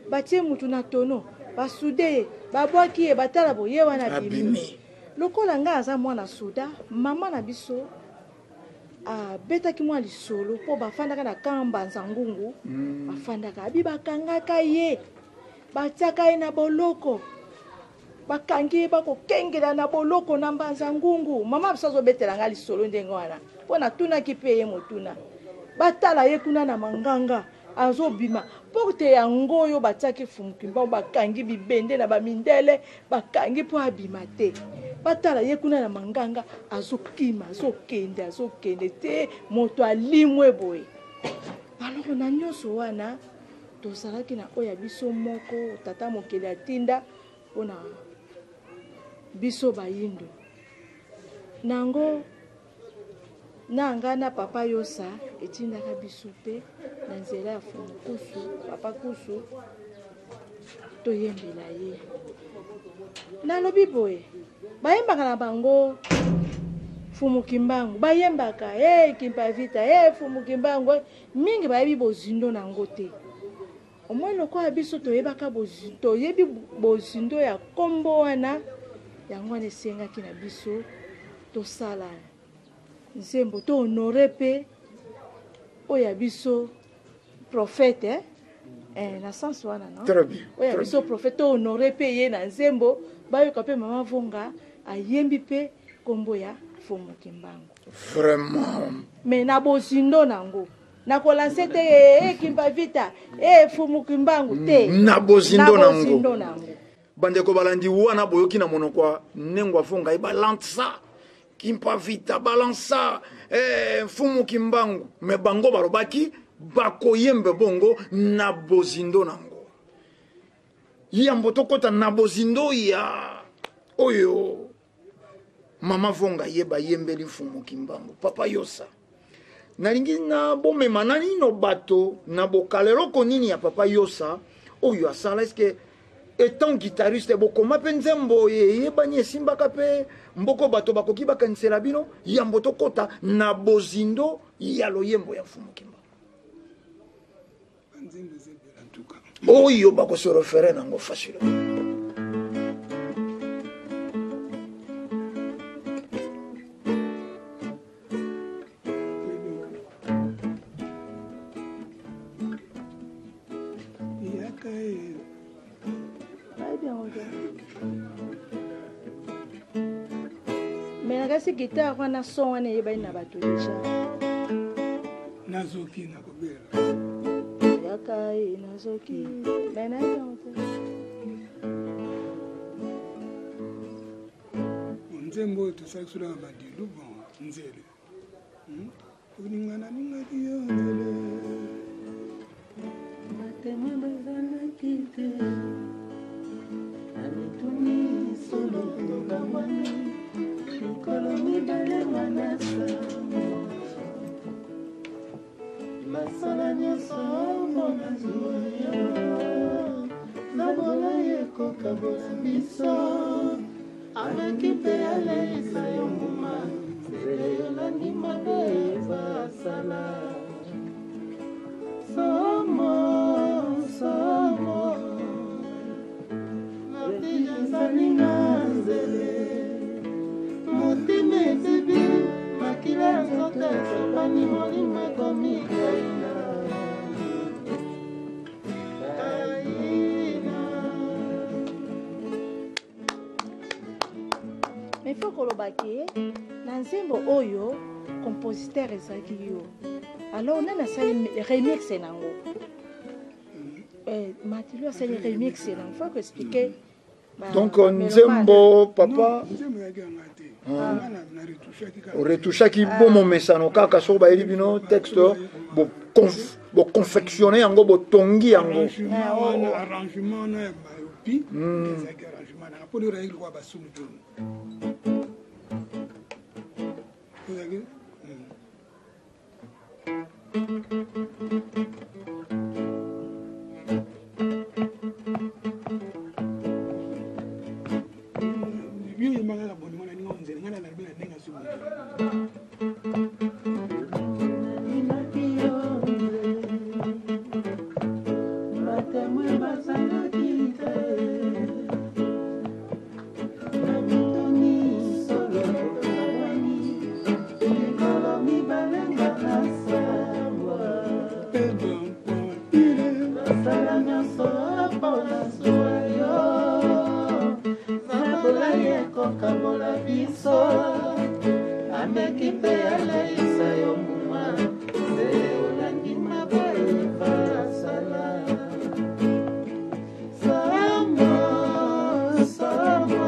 batie mutu na tono, basude ye, babwaki ye, batala bo ye wana abimi. Abimi. Lokola nga aza mwana soda, mama na biso abetaki mwa lisolo mpo bafandaka na camp Mbanza Ngungu. Bafandaka, abi bakangaka ye, batiaka ye na boloko. Bakangi ye, bakokengela na boloko na Mbanza Ngungu. Mama biso azobetela ngai lisolo ndenge wana, mpo natunaki mpe ye motuna. Batala ye kuna na manganga, azobima porte yango oyo batiaki Fumu Kimbangu, bakangi bibende na bamindele, bakangi mpo abima te. Batala ye kuna na manganga, azokima, azokende, azokende te, moto alimwe boye. Alors na nyonso wana tozalaki na oyo ya biso moko tata mokeli atinda mpona biso bayindo nango na nga na papa Yosa etindaka biso mpe na nzela ya Fumu Kusu, papa Kusu, toyembela ye. Nalobi boye, bayembaka na bango Fumu Kimbangu, bayembaka hey, Kimpa Vita, hey, Fumu Kimbangu, mingi bayebi bozindo na yango te. Omoni lokola biso toyebaka toyebi bozindo ya kombo wana, yango wana esengaki na biso tosala nzembo to honore mpe oyo ya biso prophète, eh? Eh, na sens wana no? Très bien. Oyo ya biso prophète to honore mpe ye na nzembo, bayoka mpe mama Vonga ayembi mpe kombo ya Mfumu Kimbangu. Vraiment. Mais na bozindo nango nakolanse te eh, Kimpa Vita eh, Mfumu Kimbangu te. Na bozindo Na nango. bozindo nango. Bandeko balandi wana boyoki na monoko ya Nengwa Vonga ye balansa Kimpa Vita, balansa Mfumu Kimbangu, me bango balobaki bakoyembe bongo na bozindo nango. Yambo tokota na bozindo ya oyo mama Vonga ye bayembeli Mfumu Kimbangu, papa Yosa, nalingi na bomema na nino bato na bokala eloko nini ya papa Yosa oyo asala. Eske étant guitariste bokoma mpe nzembo eyebani esimbaka mpe mboko bato bakoki bakanisela bino? Yambo tokota na bozindo ya loyembo ya Mfumu Kimbangu, Banzembo eza ebele en tout cas. Oyo bakose référer nango facile. Yaka e. Bayebi yango te. Mais nakasi guitare wana, son wana eyebani na bato déjà. Nazoki nakobela. Yaka e nazoki, mais nayebi yango te. Nzembo oyo tosalaki so na Madilu, bon, nzele. Olinga nalingaki yo nzele. Batémoin bazalaki te, namituni solo tokabwani mikolo 2 manasa masala nyonso mpona zuwa yo nabola ekokabola biso ameki mpe aleisa yo mbuma nzele yolandi mabe basala somo somo vertige ezali na nzele motema ebebi makila ya nzoto esopani molimo ekomi kaina kaina. Mais faut koloba ke na nzembo oyo compositeur ezalaki yo, alors nani asali remix nango? Matilu asali remix nango, faut koexpliquer. Donc nzembo papa Nzembo eyaki yanga te, nga na retouchaki kaka. Oretouchaki bo momesano kaka soki bayeli bino texte, boconfectionne yango, botongi yango. Arrangement wana, arrangement wana ya bayopi ezalaki arrangement nanga mpo lero ayaki lokola basulu joni ezalaki. Yo yembanga na bolingo na ninga nzela ngai nalobi na ndenge azwi bolingo. Nalingaki yo nzele, batémoin bazalaki te, namituni solo tokabwani mikolo 2 nga nasambwa basala nyonso mpona zuwa yo. Ameki mpe aleisa yo mbuma nde olandi maba Eva asala. Somo, somo,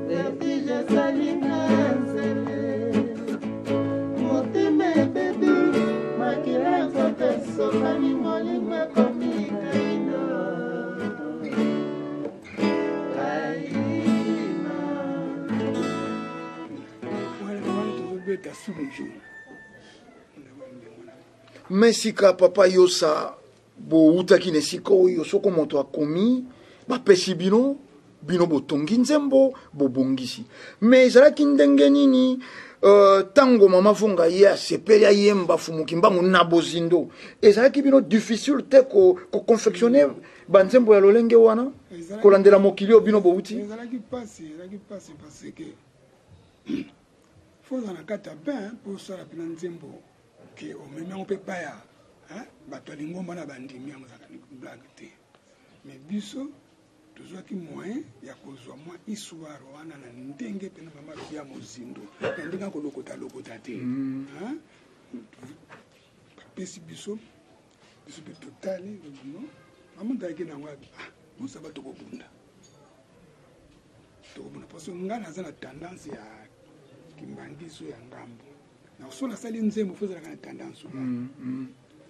vertige esali na nzele, motema ebebi, makila nzoto esopani, molimo ekomi kaino kaino. Wana wana tozobeta sous-jour. Me sika papa Yosa, boutaki na esika oyo soko moto akomi, bapesi bino, bino botongi nzembo, bobongisi. Me ezalaki ndenge nini ntango mama Vonga ye asepeli ayemba Fumu Kimbangu na bozindo? Ezalaki bino difficile te koconfectionne banzembo ya lolenge wana, kolandela mokili oyo bino bouti? Ezalaki mpasi, ezalaki mpasi, parce que faut ozala na kati ya bain mpo osala mpena nzembo ke omemi yango mpe pa ya bato ya lingomba na bandimi yango. Ezalaka blague te. Mais biso tozwaki moyen ya kozwa mwa histoire wana na ndenge mpena mama alobi ya mozindo, na ndenge ya kolokota lokota te. Hein? Bapesi biso, biso mpe totali no mama ozalaki nango. Ah, bosaba, tokobunda, tokobunda, parce que ngai naza na tendance ya kimbangiso ya ngambo. Na so nasali nzembo, fo ezalaka na tendance wana.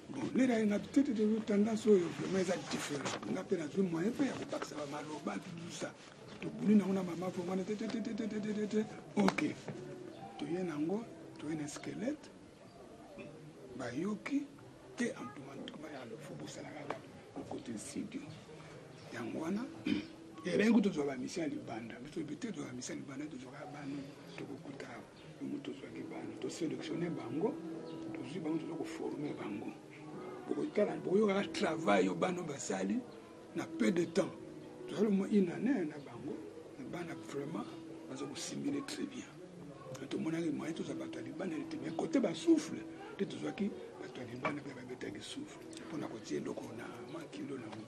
Bon, lelo aye nga te te te, tendance oyo vraiment eza différent. Nga mpe nazwi moyen mpe ya kobakisa bamaloba tusa, tobuni nango na mama Vonga wana te te te te te te te te. Ok, toye nango, toye na squelette, bayoki te. Automatiquement faut bosala kaka kokota studio. Yango wana elengi tozwa bamission ya libanda. Biso yebi te, tozwa bamission ya libanda, tozwaka bano, tokokuta awa bongo. Tozwaki bano, tosélectionne bango, tozwi bango, toza koforme bango. Bokotala, bokoyokaka travail oyo bano basali na peu de temps. Tozali au moins une année na bango, na bana vraiment baza kosimile très bien. Tomonaki moyen tozwa bato ya libanda te, mais côté basouffle te, tozwaki bato ya libanda mpe babetaki souffle mpona kotia eloko na makilo nango.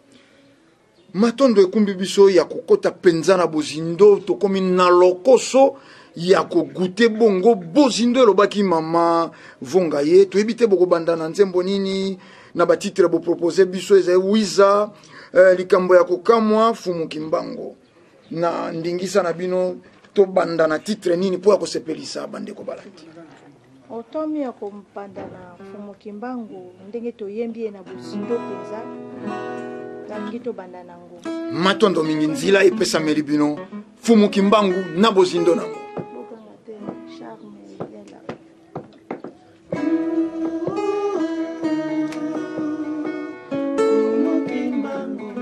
Matondo ekumbi biso ya kokɔta mpenza na bozindo. Tokomi na lokoso ya kogute bongo bozindo elobaki mama Vonga ye. Toyebi te bokobanda na nzembo nini na batitre bopropose biso. Ezali Wiza, likambo ya kokamwa, Fumu Kimbango. Na ndingisa na bino, tobanda na titre nini mpo ya kosepelisa bandeko balandi? Otomi ya kobanda na Mfumu Kimbangu, ndenge toyembi ye na bozindo mpenza, nalingi tobanda nango. Matondo mingi, nzila epesameli bino, Fumu Kimbangu na bozindo nango. Bokanga te, charme lela. Fumu Kimbangu.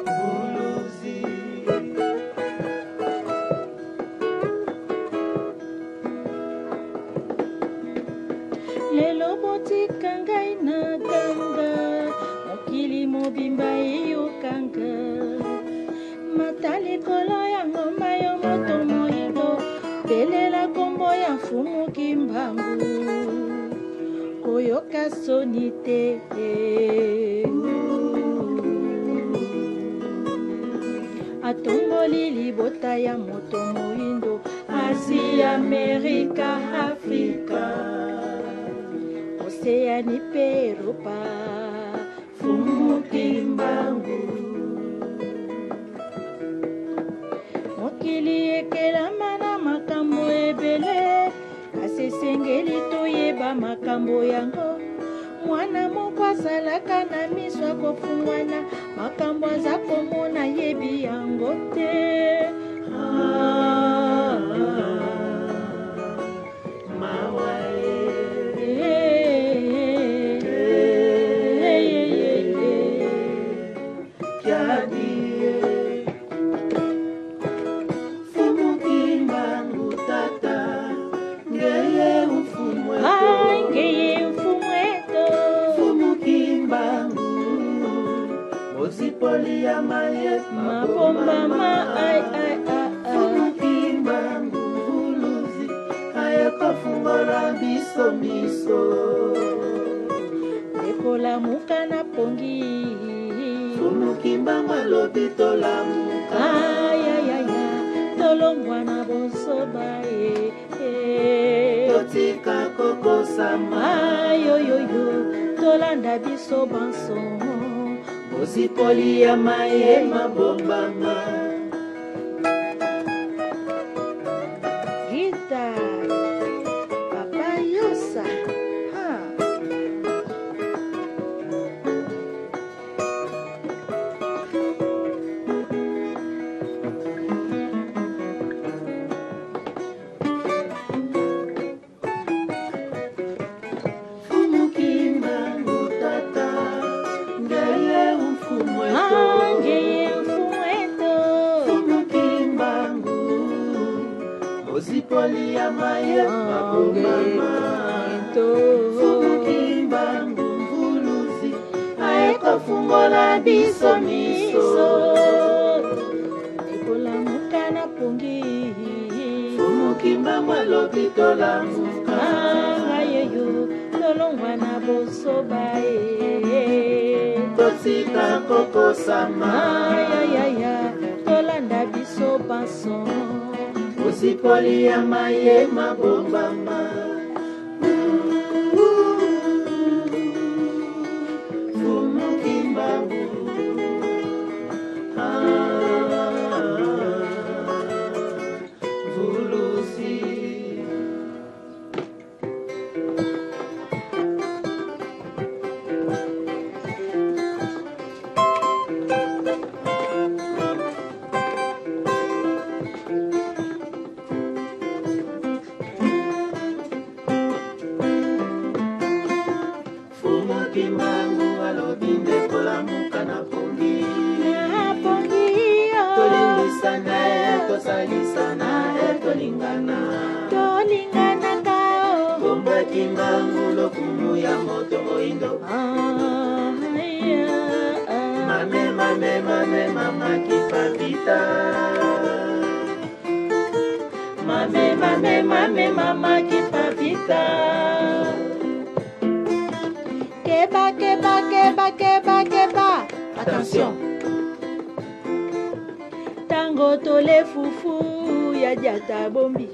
Buluzi. Lelo botika ngai na ganga, mokili mobimba eyokanga. Mata likolo ya ngomba, yo moto moyindo, belela kombo ya Mfumu Kimbangu, koyoka soni te. Atomboli libota ya moto moyindo, Asia, Amerika, Afrika, Oseani mpe Eropa. Fumu Kimbangu. Mokili ekelama na makambo ebele, kasi esengeli toyeba makambo yango. Mwana moko azalaka na miso akofungwana, makambo aza komona yebi yango te. Ah, Mawa. Eh, eh, eh, eh, eh. Kiadi. Fumu Kimbangu tata, ngeye mfumu. Ai, ngeye mfumu eto. Fumu Kimbangu, mozipoli ya maye mabombama, ai, ai, ai, ai. Fumu Kimbangu vuluzi, ayekofungola biso miso. Ndekolamuka na pongi. Fumu. Kimbangu alobi tolamuka. Ayayaya, tolongwa na bozoba e, e. Totika kokosama. Ayoyoyo, tolanda biso banso. Bozipoli ya maye mabombama. Gita Papa Yosa ha. Fumu Kimbangu tata, ngeye mfumu eto. Angeye mfumu eto. Fumu Kimbangu, bozipoli ya maye mabombama. Eto. Fumu Kimbangu mvuluzi, ayekofungola biso miso. Ekolamuka na pongi. Fumu Kimbangu alobi tolamuka. Ayoyo, tolongwa na bozoba e. Totika kokosama. Ayayaya, tolanda biso banso. Bozipoli ya maye mabombama. Fumu Kimbangu. Ah, Vuluzi. Fumu Kimbangu alobi nde kolamuka na pongi. Na pongi yo. Tolimbisana e, tosalisana e, tolingana. Tolinganaka o. Komba Kimbangu lokumu ya moto moindo. Ah, yeah, ah. Mame, mame, mame, mama kipapita. Mame, mame, mame, mama kipapita. Keba, keba, keba, keba, keba. Attention. Tango tole fufu ya diata bombi.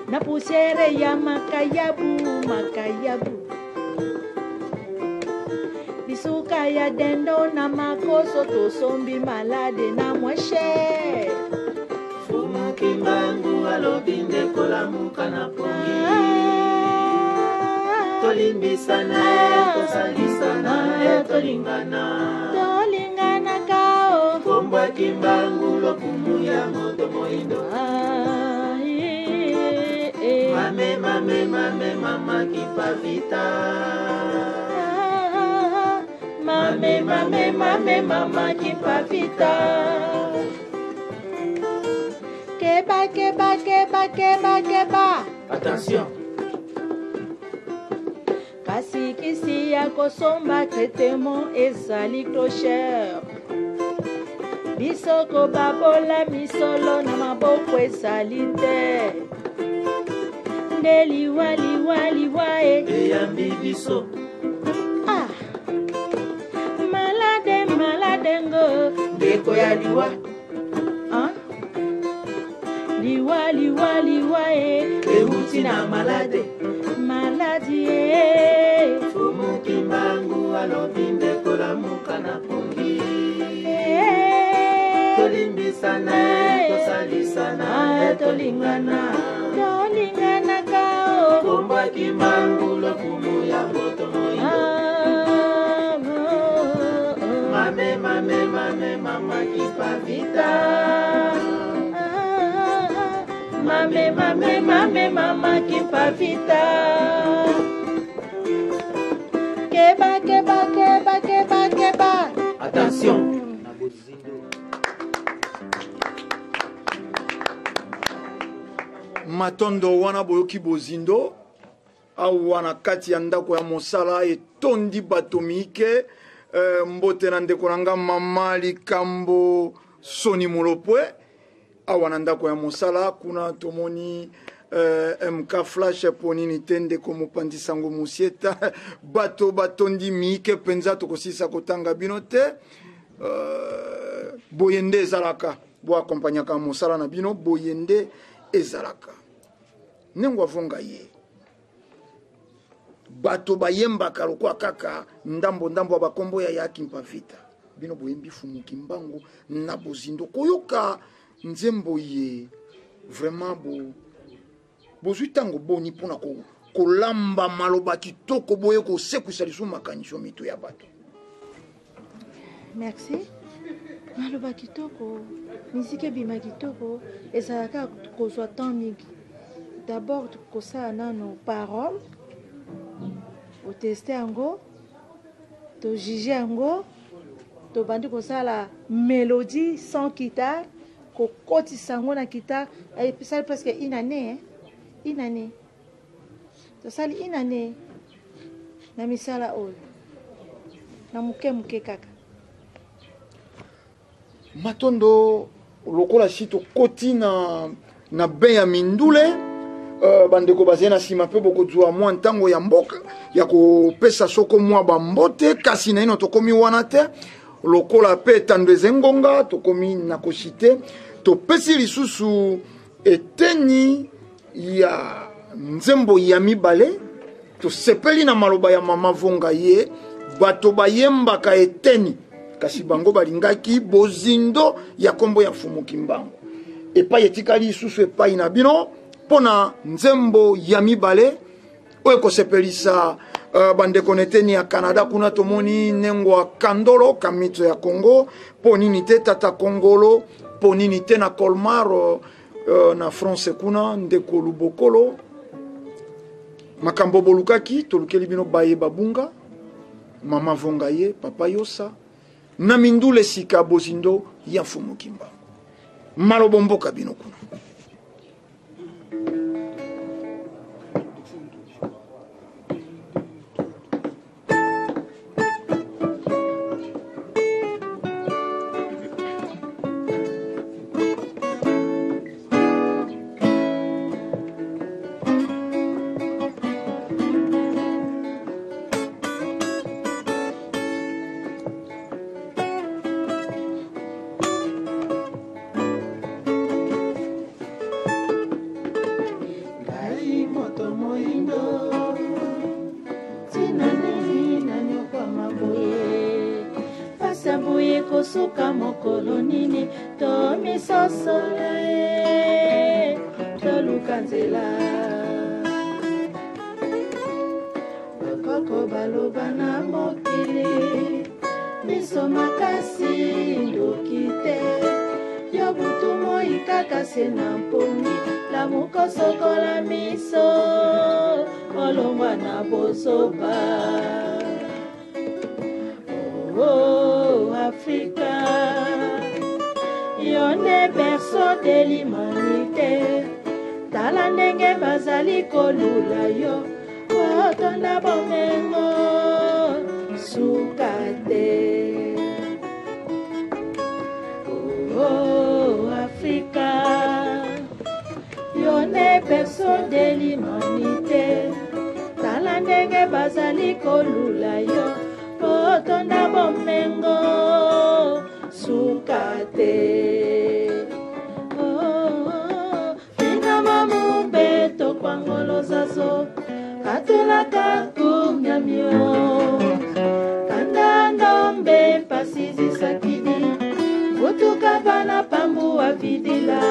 Na poussière ya makayabu, makayabu. Bisuka ya dendo na makoso tosombi malade na moins cher. Fumu Kimbangu alobi nde kolamuka na pongi. Tolimbisana e, tosalisana e, tolingana. Tolinganaka o. Komba Kimbangu lokumu ya moto moindo. Ah, eh, eh. Mame, mame, mame, mama kipavita. Ah, mame, mame, mame, mama kipavita. Keba, keba, keba, keba, keba. Attention. Kasi kisi ya kosomba traitement ezali trop cher. Biso kobabola misolo na maboko ezali te. Nde liwa, liwa, liwa e. Eyambi biso. Ah. Malade, malade ngo. Ndeko ya liwa. Ah. Liwa, liwa, liwa e. Euti na malade. Maladi e. Fumu Kimbangu alobi nde kolamuka na pongi. Eh. Tolimbisana e, tosalisana e, tolingana. Tolinganaka o. Komba Kimbangu lokumu ya moto moindo. Ah, oh, oh. Mame, mame, mame, mama kipavita. Ah, mame, mame, mame, mama kipavita. Keba, keba, keba, keba, keba. Attention. Na bozindo. Matondo wana boyoki bozindo awa na kati ya ndako ya mosala etondi bato miike. Mbote na ndeko na nga mama likambo Soni Molopwe awa na ndako ya mosala kuna tomoni. MK Flash mpo nini te ndeko mopanzi sango Musieta bato batondi miike mpenza tokosilisa kotanga bino te. Boye nde ezalaka, boakompagnaka mosala na bino, boye nde ezalaka. Ndenge avonga ye bato bayembaka lokola kaka ndambo ndambo ya bakombo ya ya Kimpa Vita. Bino boyembi Fumu Kimbangu na bozindo koyoka nzembo ye vraiment bozwi ntango boni mpona kolamba maloba kitoko boye kosekwisa lisusu makanisi mito ya bato. Merci. Maloba kitoko, miziki ebima kitoko, ezalaka kozwa temps mingi. D'abord kosala nano parole, oteste yango, tojuge yango, tobandi kosala mélodie sans guitare, kokotisa yango na guitare, esali presque une année, hein? Une année. Tosali une année na misala oyo na moke moke kaka. Matondo lokola si tokoti na bain ya mindule, bandeko bazali na nsima mpe bokozwa mwa ntango ya mboka ya kopesa soko mwa bambote, kasi naino tokomi wana te. Lokola mpe etando eza ngonga, tokomi na kosite, topesi lisusu eteni ya nzembo ya mibale. Tosepeli na maloba ya mama Vonga ye, bato bayembaka eteni kasi bango balingaki bozindo ya kombo ya Fumu Kimbangu. Epai etikali lisusu epai na bino mpona nzembo ya mibale oyo ekosepelisa bandeko na eteni ya Canada. Kuna tomoni nengo ya Kandolo Kamito ya Congo, mpo nini te Tata Kongolo, mpo nini te na Colmar, na France kuna ndeko Lubokolo. Makambo bolukaki tolukeli bino baye babunga, mama Vonga ye, papa Yosa na mindule sika bozindo ya Mfumu Kimbangu. Malobo mboka bino kuna. Kosuka mokolo nini tomisosola ye, toluka nzela. Bakoko baloba na mokili, miso makasi ndoki te, yo butu moi kaka se na mpongi, lamuka sokola miso, olongwa na bozoba. Oh, Africa, yo nde berceau de l'humanité, tala ndenge bazali kolula yo, otonda bomengo suka te. Oh, Africa, yo nde berceau de l'humanité, tala ndenge bazali kolula yo, otonda bomengo suka te. Oh, bino mamumbe tokwangolo zazo, katulaka kunyamio, kanda ndombe pasi zisakidi, vutuka bana pambu wa vidila,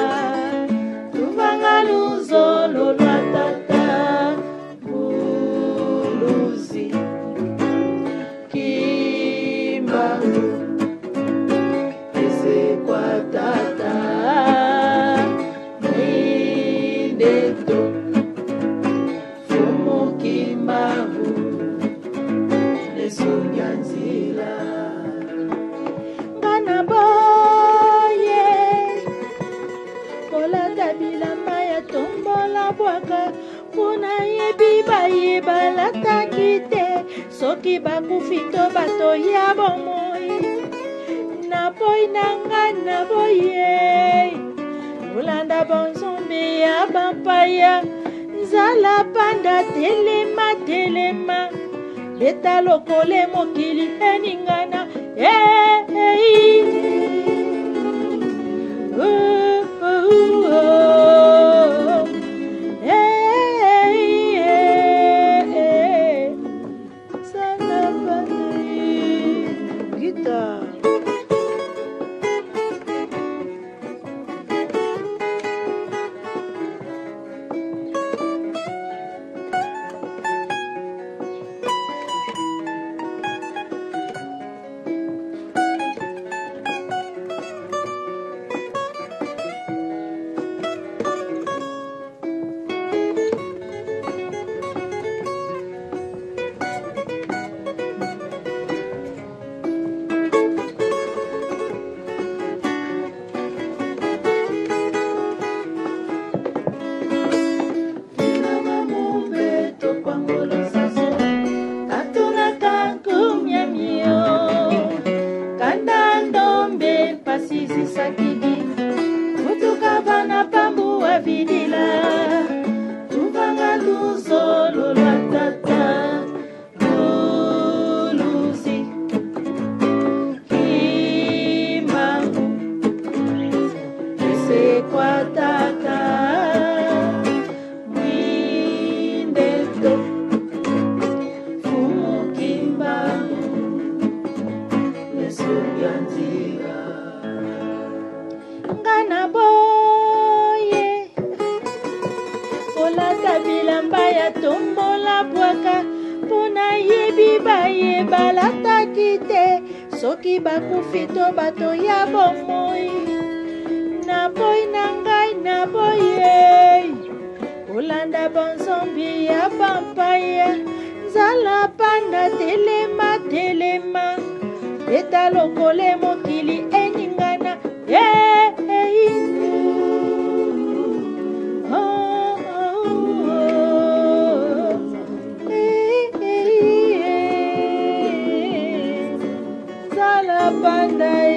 tuvanga luzolo lwa tata buluzi. Kimbangu esekwa tata mwindeto, Fumu Kimbangu lesonya nzila. Ngana boye kolata bilamba ya tombola bwaka, mpona yebi baye balataki te, soki bakufi to bato ya bomoi. Naboyi na nga naboye, Kolanda banzombe ya bampaya, nzala panda telema telema, beta lokole mokili eningana. Hey, hey. Oh, oh, oh. Hey, hey, hey. Nzala panda, guitare. Soki bakufi to bato ya bomoi, naboyi na ngai naboyi kolanda banzombi ya bampaya. Nzala panda telema telema, beta lokole mokili eningana. Hey, hey. Oh, oh, oh. Hey, hey, hey. Nzala panda e.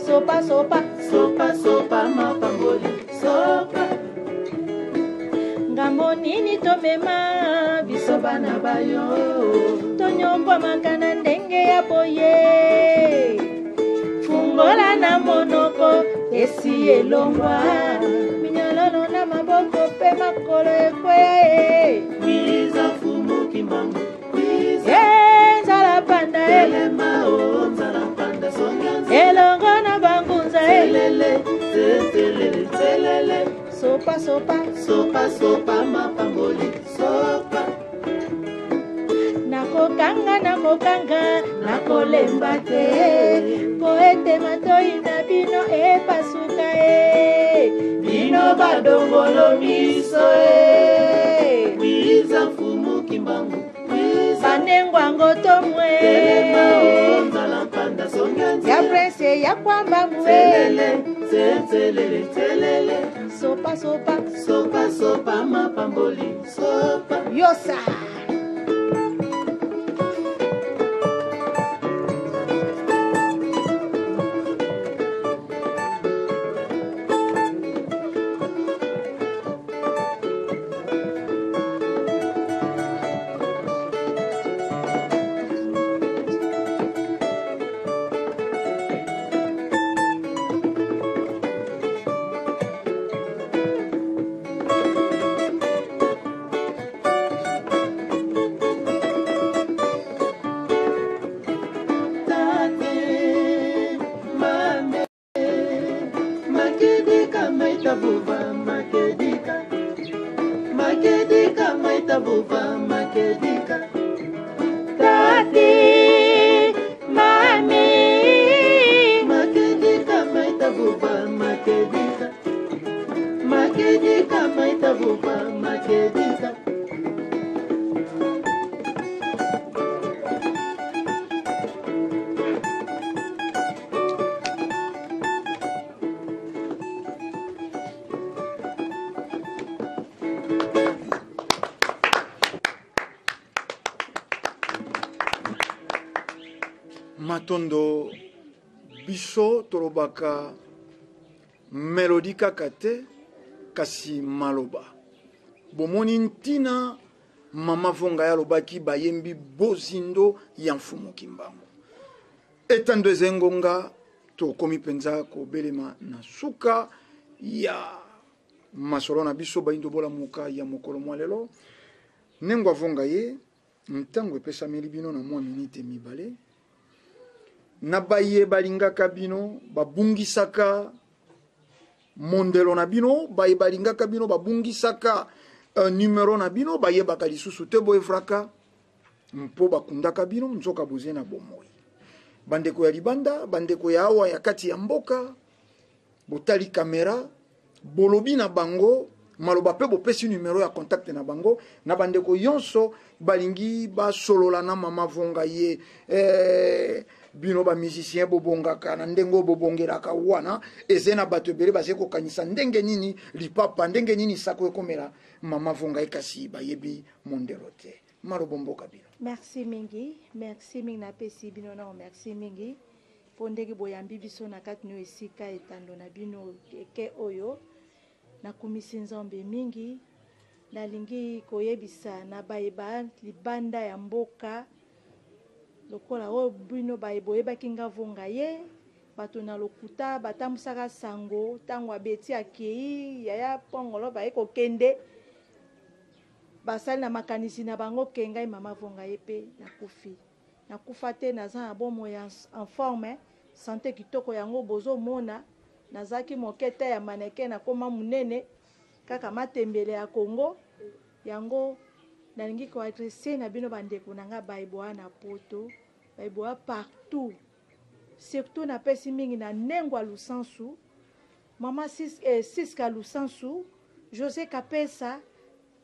Sopa, sopa, sopa, sopa, mapamboli, sopa. Ngambo nini tomema biso bana bayo, tonyombwamaka na ndenge ya boye. Fungola na monoko esi elongwa, minyololo na maboko pe makolo ekweya e. Wiza fumu kimbangu, wiza. Nzala panda e. Telema o, nzala panda songa nzela. Elongo na bangunza e. Telele, telele, telele. Sopa, sopa, sopa, sopa, mapamboli, sopa. Nakokanga, nakokanga, nakolemba te, po ete matoi na bino epasuka e. Bino badongolo miso e. Wiza mfumu kimbangu, wiza. Banengwango tomwe. Telema o, nzala mpanda songa nzela. Ya prince ya kwamba mwe. Telele, telele, telele. Sopa, sopa, sopa, sopa, mapamboli, sopa. Yosa. Tati, mami, Makedika, maita buba, makedika. Matondo biso tolobaka melodie kaka te kasi maloba. Bomoni ntina mama Vonga ye alobaki bayembi bozindo ya Mfumu Kimbangu. Etando eza ngonga tokomi mpenza kobelema na suka ya masolo na biso Bayindo Bolamuka ya mokolo mwa lelo. Nengwa Vonga ye ntango epesameli bino na mwa minite mibale na baye balingaka bino babungisaka mondelo na bino, baye balingaka bino babungisaka numero na bino, bayebaka lisusu te boevraka mpo bakundaka bino nzoka boze na bomoi. Bandeko ya libanda, bandeko ya awa ya kati ya mboka, botali kamera, bolobi na bango maloba mpe bopesi numero ya contact na bango na bandeko yonso balingi basolola na mama Vonga ye. Bino ba musicien bobongaka na ndenge oyo bobongelaka wana, eze na bato ebele baze kokanisa ndenge nini lipapa, ndenge nini sako ekomela mama Vonga ye, kasi bayebi mondelo te. Malobo mboka bino. Merci mingi, merci mingi napesi bino nao, merci mingi mpo ndenge boyambi biso na kati no esika etando na bino eke oyo. Nakumisi Nzambe mingi. Nalingi koyebisa na baye ba libanda ya mboka lokola oyo bino baye boyebaki nga Vonga ye, bato na lokuta batambusaka sango ntango abeti akei yaya pongolo baye kokende basali na makanisi na bango ke ngai mama Vonga ye mpe nakufi. Nakufa te, naza na bomoi en forme, santé kitoko yango bozomona. Nazalaki moke te ya mannequin, nakoma monene kaka matembele ya Congo. Yango nalingi koadresse na bino bandeko na nga baye boya na poto, baye boya partout. Surtout napesi mingi na Nengwa Lusansu, mama Siska Lusansu, José Kapesa,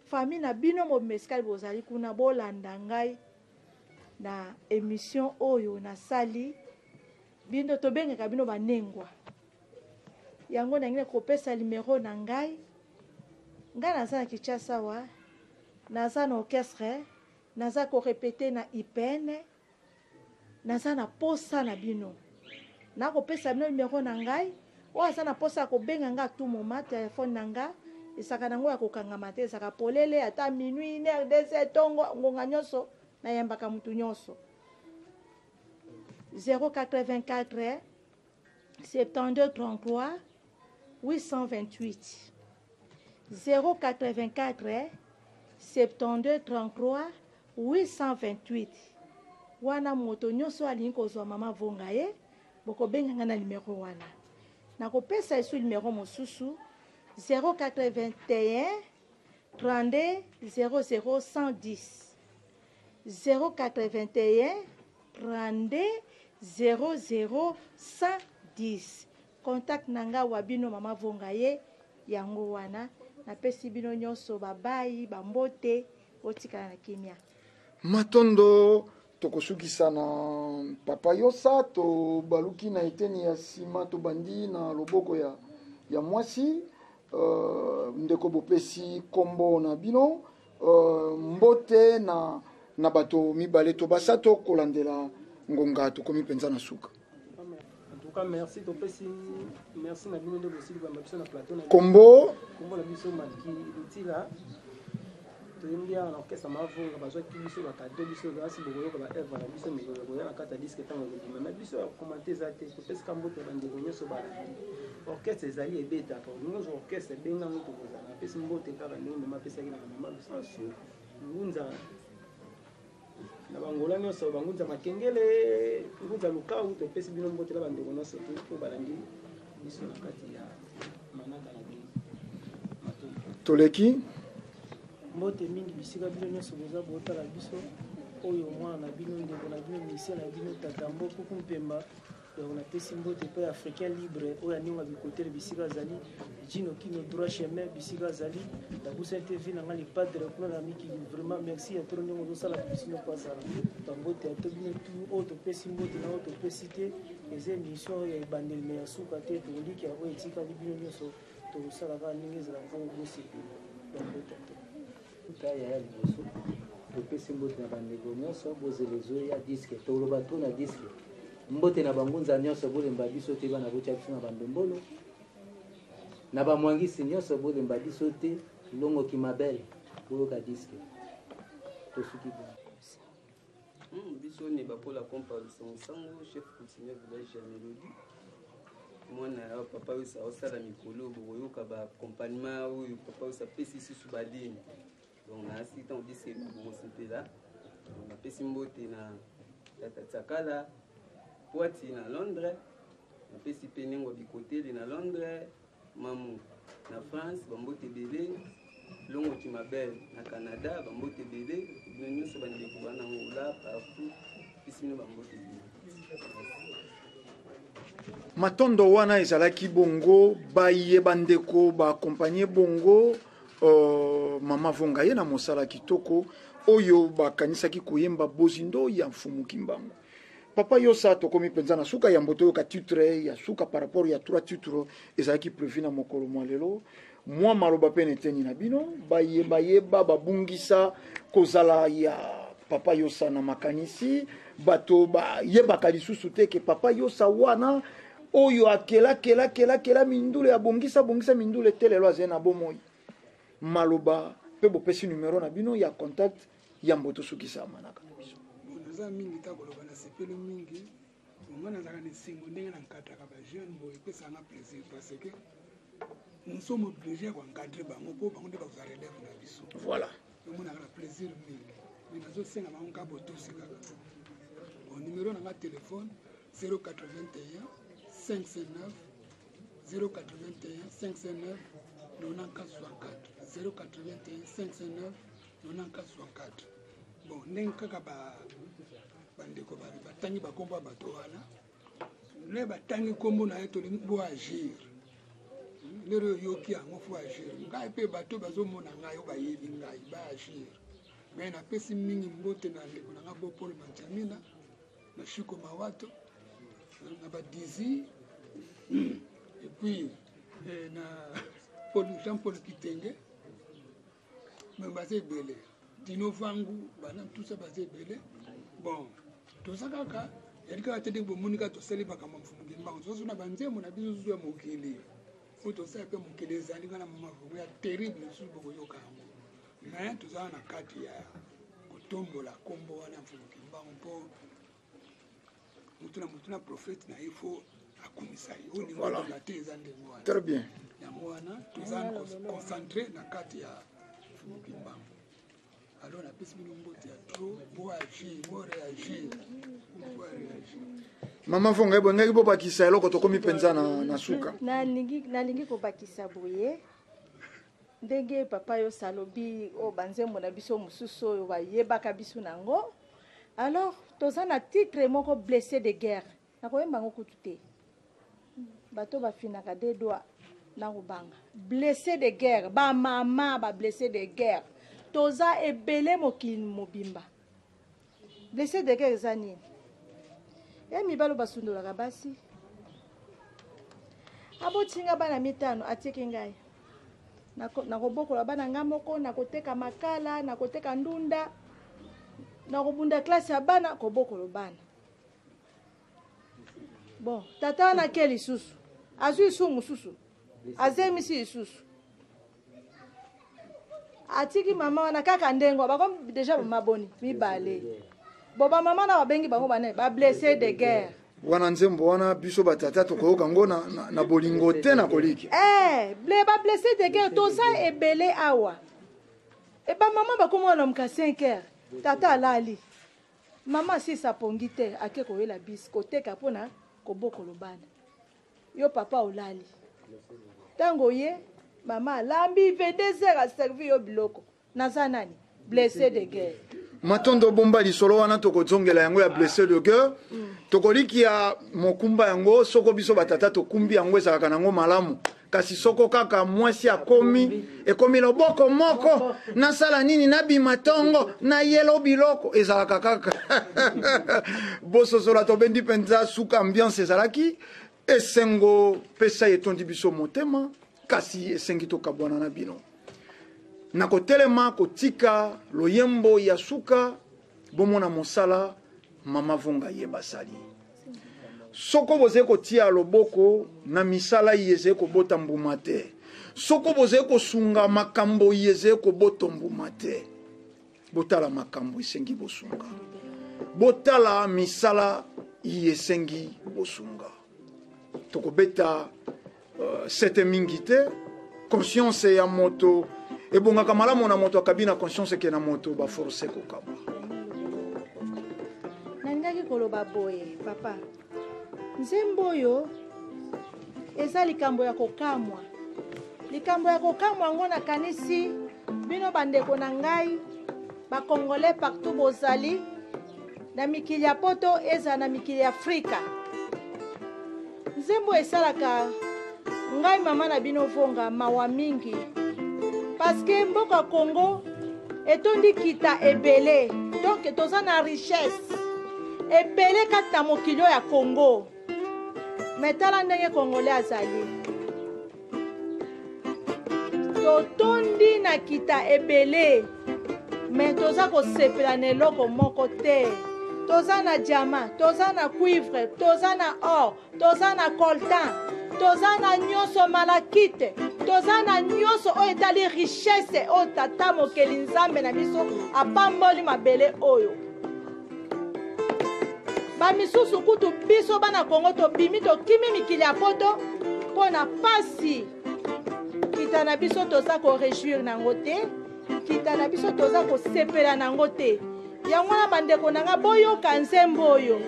famille na bino mobimba esika bozali kuna, bolanda ngai na émission oyo nasali. Bino tobengaka bino banengwa. Yango nalingi kopesa numero na ngai. Ngai naza na Kinshasa wa, naza na orchestre, naza ko répéter na IPN, naza na posa na bino. Nakopesa bino numero na ngai. Oyo aza na posa ya kobenga nga à tout moment, téléphone na nga ezalaka nango ya kokangama te, ezalaka polele ata minuit, une heure, deux heures, tongo, ngonga nyonso nayambaka mutu nyonso. 084 72 33 828. 084 72 33 828. Wana moto nyonso alingi kozwa mama Vonga ye, bokobenga nga na numero wana. Nakopesa esu numero mosusu 081 32 00 110. 081 32 00 110. Contact na nga wa bino mama Vonga ye yango wana. Napesi bino nyonso babai, bambote, botikala na kimia. Matondo tokosukisa na papa Yosa, tobaluki na eteni ya nsima, tobandi na loboko ya mwasi. Ndeko bopesi kombo na bino, mbote na bato mibale to basato kolandela ngonga tokomi mpenza na suka. En tout cas, merci topesi merci na bino nde bosili koyamba biso na plateau na Kombo? Kombo na biso Malki Lutila. Toyembi awa na orchestre Mavonga, bazwaki biso ba cadeau biso grâce bokoyoka ba œuvre na biso mikolo koya na kati ya disque ntango ekobima. Mais biso ya commenter eza te, topesika mbote ya bandeko nyonso balandi. Orchestre ezali ebetaka, olingi ozwa orchestre ebenga ngo tokozala. Napesi mbote kaka ndenge mama apesaki na mama Lusansu Ngunza na bangola nyonso, bangunza Makengele, Ngunza Lukau, topesi bino mbote na bandeko nyonso tu oyo balandi biso na kati ya manaka na bino. Toleki mbote mingi bisika bino nyonso boza botala biso, oyo mwana na bino, ndeko na bino, musicien na bino, Tata Mbo Kuku Mpemba. Donc napesi mbote pe Africain libre oyo aninga bikotele bisika azali, Gino Kino droit chemin bisika azali, na Busa TV na nga le padre kuna na mikili. Vraiment merci ya trop ndenge ozosala biso nyonso azala. Ba mbote ya to bino tout oyo topesi mbote na oyo topesi te, eza émission oyo ya ebandeli mais ya suka te, tokoliki ya oyo etikali bino nyonso tokosala kaka ndenge ezala mpo bosepela. Ba mbote ya to. Kuta ya ya liboso topesi mbote na bandeko nyonso, bozela ezoya disque, toloba to na disque. Mbote na bangunza nyonso bolemba biso te bana botia biso na bandombolo. Na bamwangisi nyonso bolemba biso te longo kimabel boyoka disque. Tosuki bongo. Biso ne bakola kompa lusango sango chef coutumier village ya Melodie mwana ya papa oyo aosala mikolo bokoyoka ba accompagnement oyo papa oyo apesi lisusu balini donc nayasi ntango diske bokosepela napesi mbote na tata tsakala poati na londres napesi mpe nengwa bikoteli na londres mamu na france bambote ebele longo kimabel na canada bambote ebele bino nyonso bandeko bana angola partout pesi bino bambote ebele. Matondo wana ezalaki bongo baye bandeko ba accompagner bongo mama Vonga ye na mosala kitoko oyo bakanisaki koyemba bozindo ya Mfumu Kimbangu. Papa Yosa, tokomi mpenza na suka yambo toyoka titre ya suka par rapport ya 3 titres ezalaki prévu na mokolo mwa lelo. Mwa maloba mpe na eteni na bino baye bayeba babungisa kozala ya Papa Yosa na makanisi, bato bayebaka lisusu te ke Papa Yosa wana oyo akela kela kela kela mindule abongisa bongisa mindule te lelo azali na bomoi. Maloba mpe bopesi numero na bino ya contact yambo tosukisa manaka na biso. Bon, naza mingi ta koloba, nasepeli mingi. Nga nazalaka na esengo ndenge na nkataka ba jeune boye, epesaka nga plaisir parce que nous sommes obligés ya koencadre bango mpo bango nde bakozwa relève na biso. Voilà. Omonaka na plaisir mingi mais nazosenga bango kaka botosi kaka. Bon, numéro na nga téléphone 081 509 081 509 94 64 081 509 94 64. Bon, ndenge kaka bandeko batangi bakombo ya bato wana, nde batangi kombo na ye, tolingi bo agir. Lelo oyoki yango, fo agir. Ngai mpe bato bazomona ngai oyo bayebi ngai ba agir. Mais napesi mingi mbote na ndeko na nga Bo Paul Mantiamina, na Shiko Mawato, na Badizi, et puis na Jean-Paul Kitenge. Mais baza ebele, Dino Vangu, bana tout ça baza ebele. Bon, toza kaka yali kaka te ndenge bomoni kaka tosali makambo ya Mfumu Kimbangu, toza na banzembo na biso susu ya mokili oyo tosala mpe mokili ezali nga na mama Vongo ya terrible lisusu bokoyoka yango. Mais toza na kati ya kotombola kombo wana ya Mfumu Kimbangu mpo mutu na mutu na prophète na ye fo akumisa ye. Oyo ndenge oloba te eza ndenge wana. Très bien. Yango wana toza concentré na kati ya Mfumu Kimbangu. Alors napesi bino mbote ya trop, bo agir, bo réagir, bo réagir. Mama Vonga, ebongaki bobakisa eloko, tokomi mpenza na suka. Nalingi kobakisa boye ndenge papa Yosa alobi oyo banzembo na biso mosusu oyo bayebaka biso nango. Alors toza na titre moko blessé de guerre, nakoyemba yango kutu te, bato bafinaka de doigts na kobanga. Blessé de guerre, bamama ba blessé de guerre toza ebele mokili mobimba. Blessé de guerre eza nini? Ya mibali basundolaka basi, abotinga bana mitano, atiki ngai nakobokola bana nga moko, nakoteka makala, nakoteka ndunda, nakobunda klase ya bana, kobokolo bana. Bon, tata wana ke lisusu azwi lisusu mosusu, azemisi lisusu, atiki mama wana kaka ndenge bakomi deja mama boni mibale. Bo bamama na babengi bango bane ba blessé de guerre. Wana nzembo wana biso batata tokoyoka ngo na bolingo te na koliki. Ba blessé de guerre toza ebele awa. E bamama bakoma olamuka 5 heures, tata alali, mama asisa pongi te, ake koyela bis koteka mpona kobokolo bana. Yo papa olali, ntango ye mama alambi 22 heures aservi yo biloko. Naza nani? Blessé de guerre. Matondo bomba lisolo wana tokozongela yango ya blessé de guerre. Tokolikia mokumba yango soko biso batata tokumbi yango ezalaka nango malamu. Kasi soko kaka mwasi akomi ekomi loboko moko nasala nini nabima tongo nayelo biloko ezalaka kaka. Bososola tobendi mpenza suka ambiance ezalaki esengo pesa etondi biso motema kasi esengi tokabwana na bino. Na kotelema kotika loyembo ya suka bomona mosala mama Vonga ye basali. Soko bozali kotia loboko na misala iye ezali kobota mbuma te, soko bozali kosunga makambo iye ezali kobota mbuma te, botala makambo esengi bosunga, botala misala iye esengi bosunga. Tokobeta sete mingi te. Conscience ya moto ebongaka malamu na moto akabi na conscience ke na moto baforce kokaba. Nalingaki koloba boye, papa, nzembo oyo eza likambo ya kokamwa, likambo ya kokamwa yango. Nakanisi bino bandeko na ngai bacongolais partout bozali na mikili ya Poto, ezala na mikili ya Afrika, nzembo esalaka ngai mama na bino Vonga mawa mingi, parce mboka Congo etondi kita ebele. Donc toza na richesse ebele kati na mokili oyo ya Congo, mais tala ndenge congolais azali. Totondi na kita ebele, mais toza kosepela na eloko moko te. Toza na diamant, toza na cuivre, toza na or, toza na coltan, toza na nyonso, malachite, toza na nyonso oyo etali richesse oyo tata mokeli Nzambe na biso apamboli mabele oyo. Bamisusu kutu, biso bana Kongo, tobimi, tokimi mikili ya Poto mpo na pasi. Kita na biso toza korejouir nango te, kita na biso toza kosepela nango te. Yango wana, bandeko na nga, boyoka nzembo oyo,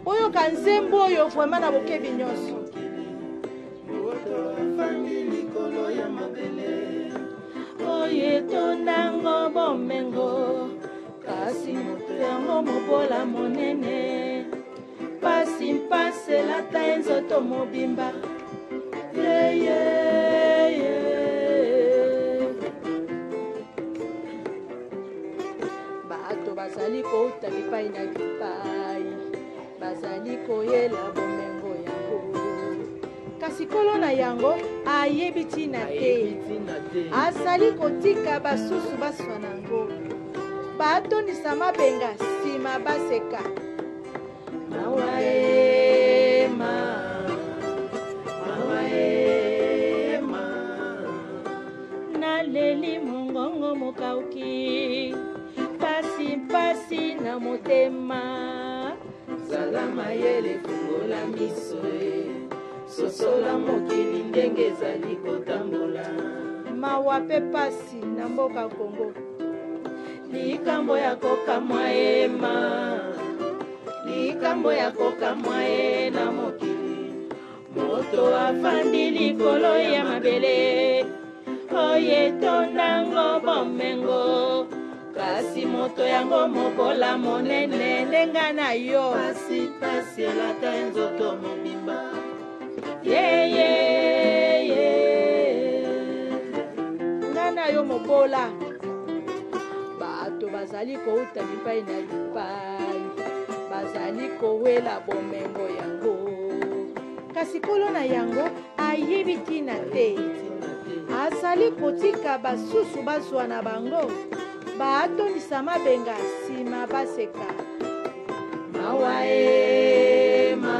boyoka nzembo oyo vraiment na bokebi nyonso. Afandi likolo ya mabele oyo etondango bomengo, kasi moto yango mobola monene. Pasi mpasi elata ye nzoto mobimba. Yeyeye, bato bazali kouta bipai na bipai, bazali koyela bomengo yango, kasi nkolo na yango ayebi ntina te. Azali kotika basusu baswa nango, batondisa mabenga, nsima baseka. Mawa ema, mawa ema. Naleli, mongongo mokauki, pasi mpasi na motema. Zala mayele, fungola miso e, sosola mokili ndenge ezali kotambola. Mawa mpe pasi na mboka Kongo. Likambo ya kokamwa ema, likambo ya kokamwa e na mokili, moto afandi likolo ya mabele oyo etondango bomengo, kasi moto yango mobola monene. Ndenga na yo. Pasi pasi elata ye nzoto mobimba. Yeyeye, nga na yo mobola. Bato bazali kouta bipai na bipai, bazali kowela bomengo yango, kasi nkolo na yango ayebi ntina te. Azali kotika basusu bazwa na bango, baatondisa mabenga, nsima baseka. Mawa ema,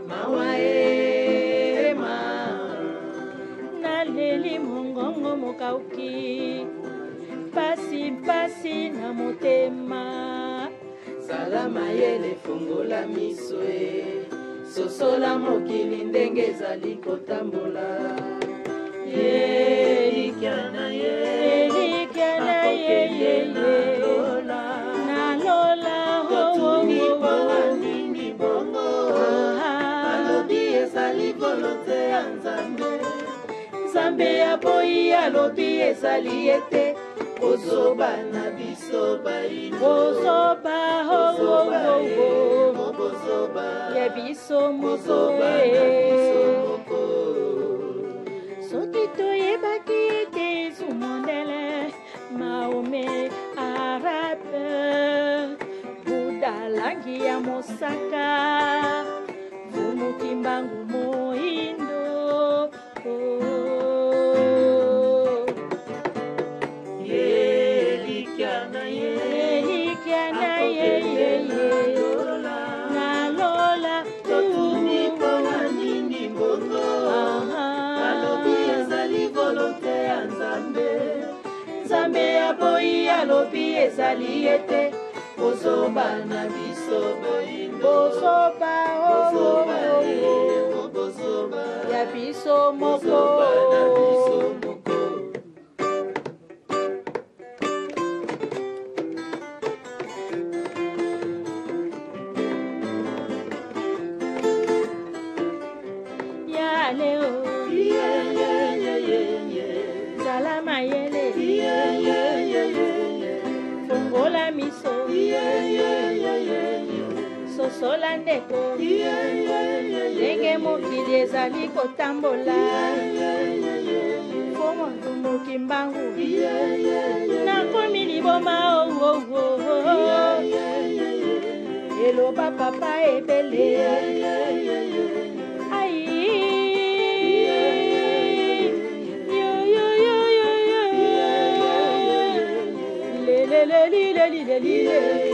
mawa ema. Naleli, mongongo mokauki, pasi mpasi na motema. Zala mayele, fungola miso e, sosola mokili ndenge ezali kotambola. Elikya na ye. Elikya na ye. Akokende na lola. Na lola. Totuni mpona nini bongo, alobi ezali volonté ya Nzambe. Nzambe aboyi, alobi ezali ye te. Kozoba na biso baino. Bozoba. Bozoba ye, bozoba. Ya biso moko. Bozoba na biso moko. Soki toyebaki ete ezumondele, Mahomet arabe, Buda langi ya mosaka, Mvumuki Mbangu moindo, oh. Elikya na ye. Elikya na ye. Akokende na lola. Balobi ezali ete bozoba na biso boyindo, bozoba oh, oh, oh, ya biso moko. Na biso moko. Ya leo, zala mayele, fongola miso, sosola ndeko, ndenge mokili ezali kotambola. Fomoki mbangu, nakomi liboma oh, oh, oh, oh. Eloba papa ebele. Ai, yo, yo, yo, yo, yo. Le, le, le, li, le, li, le, li, le.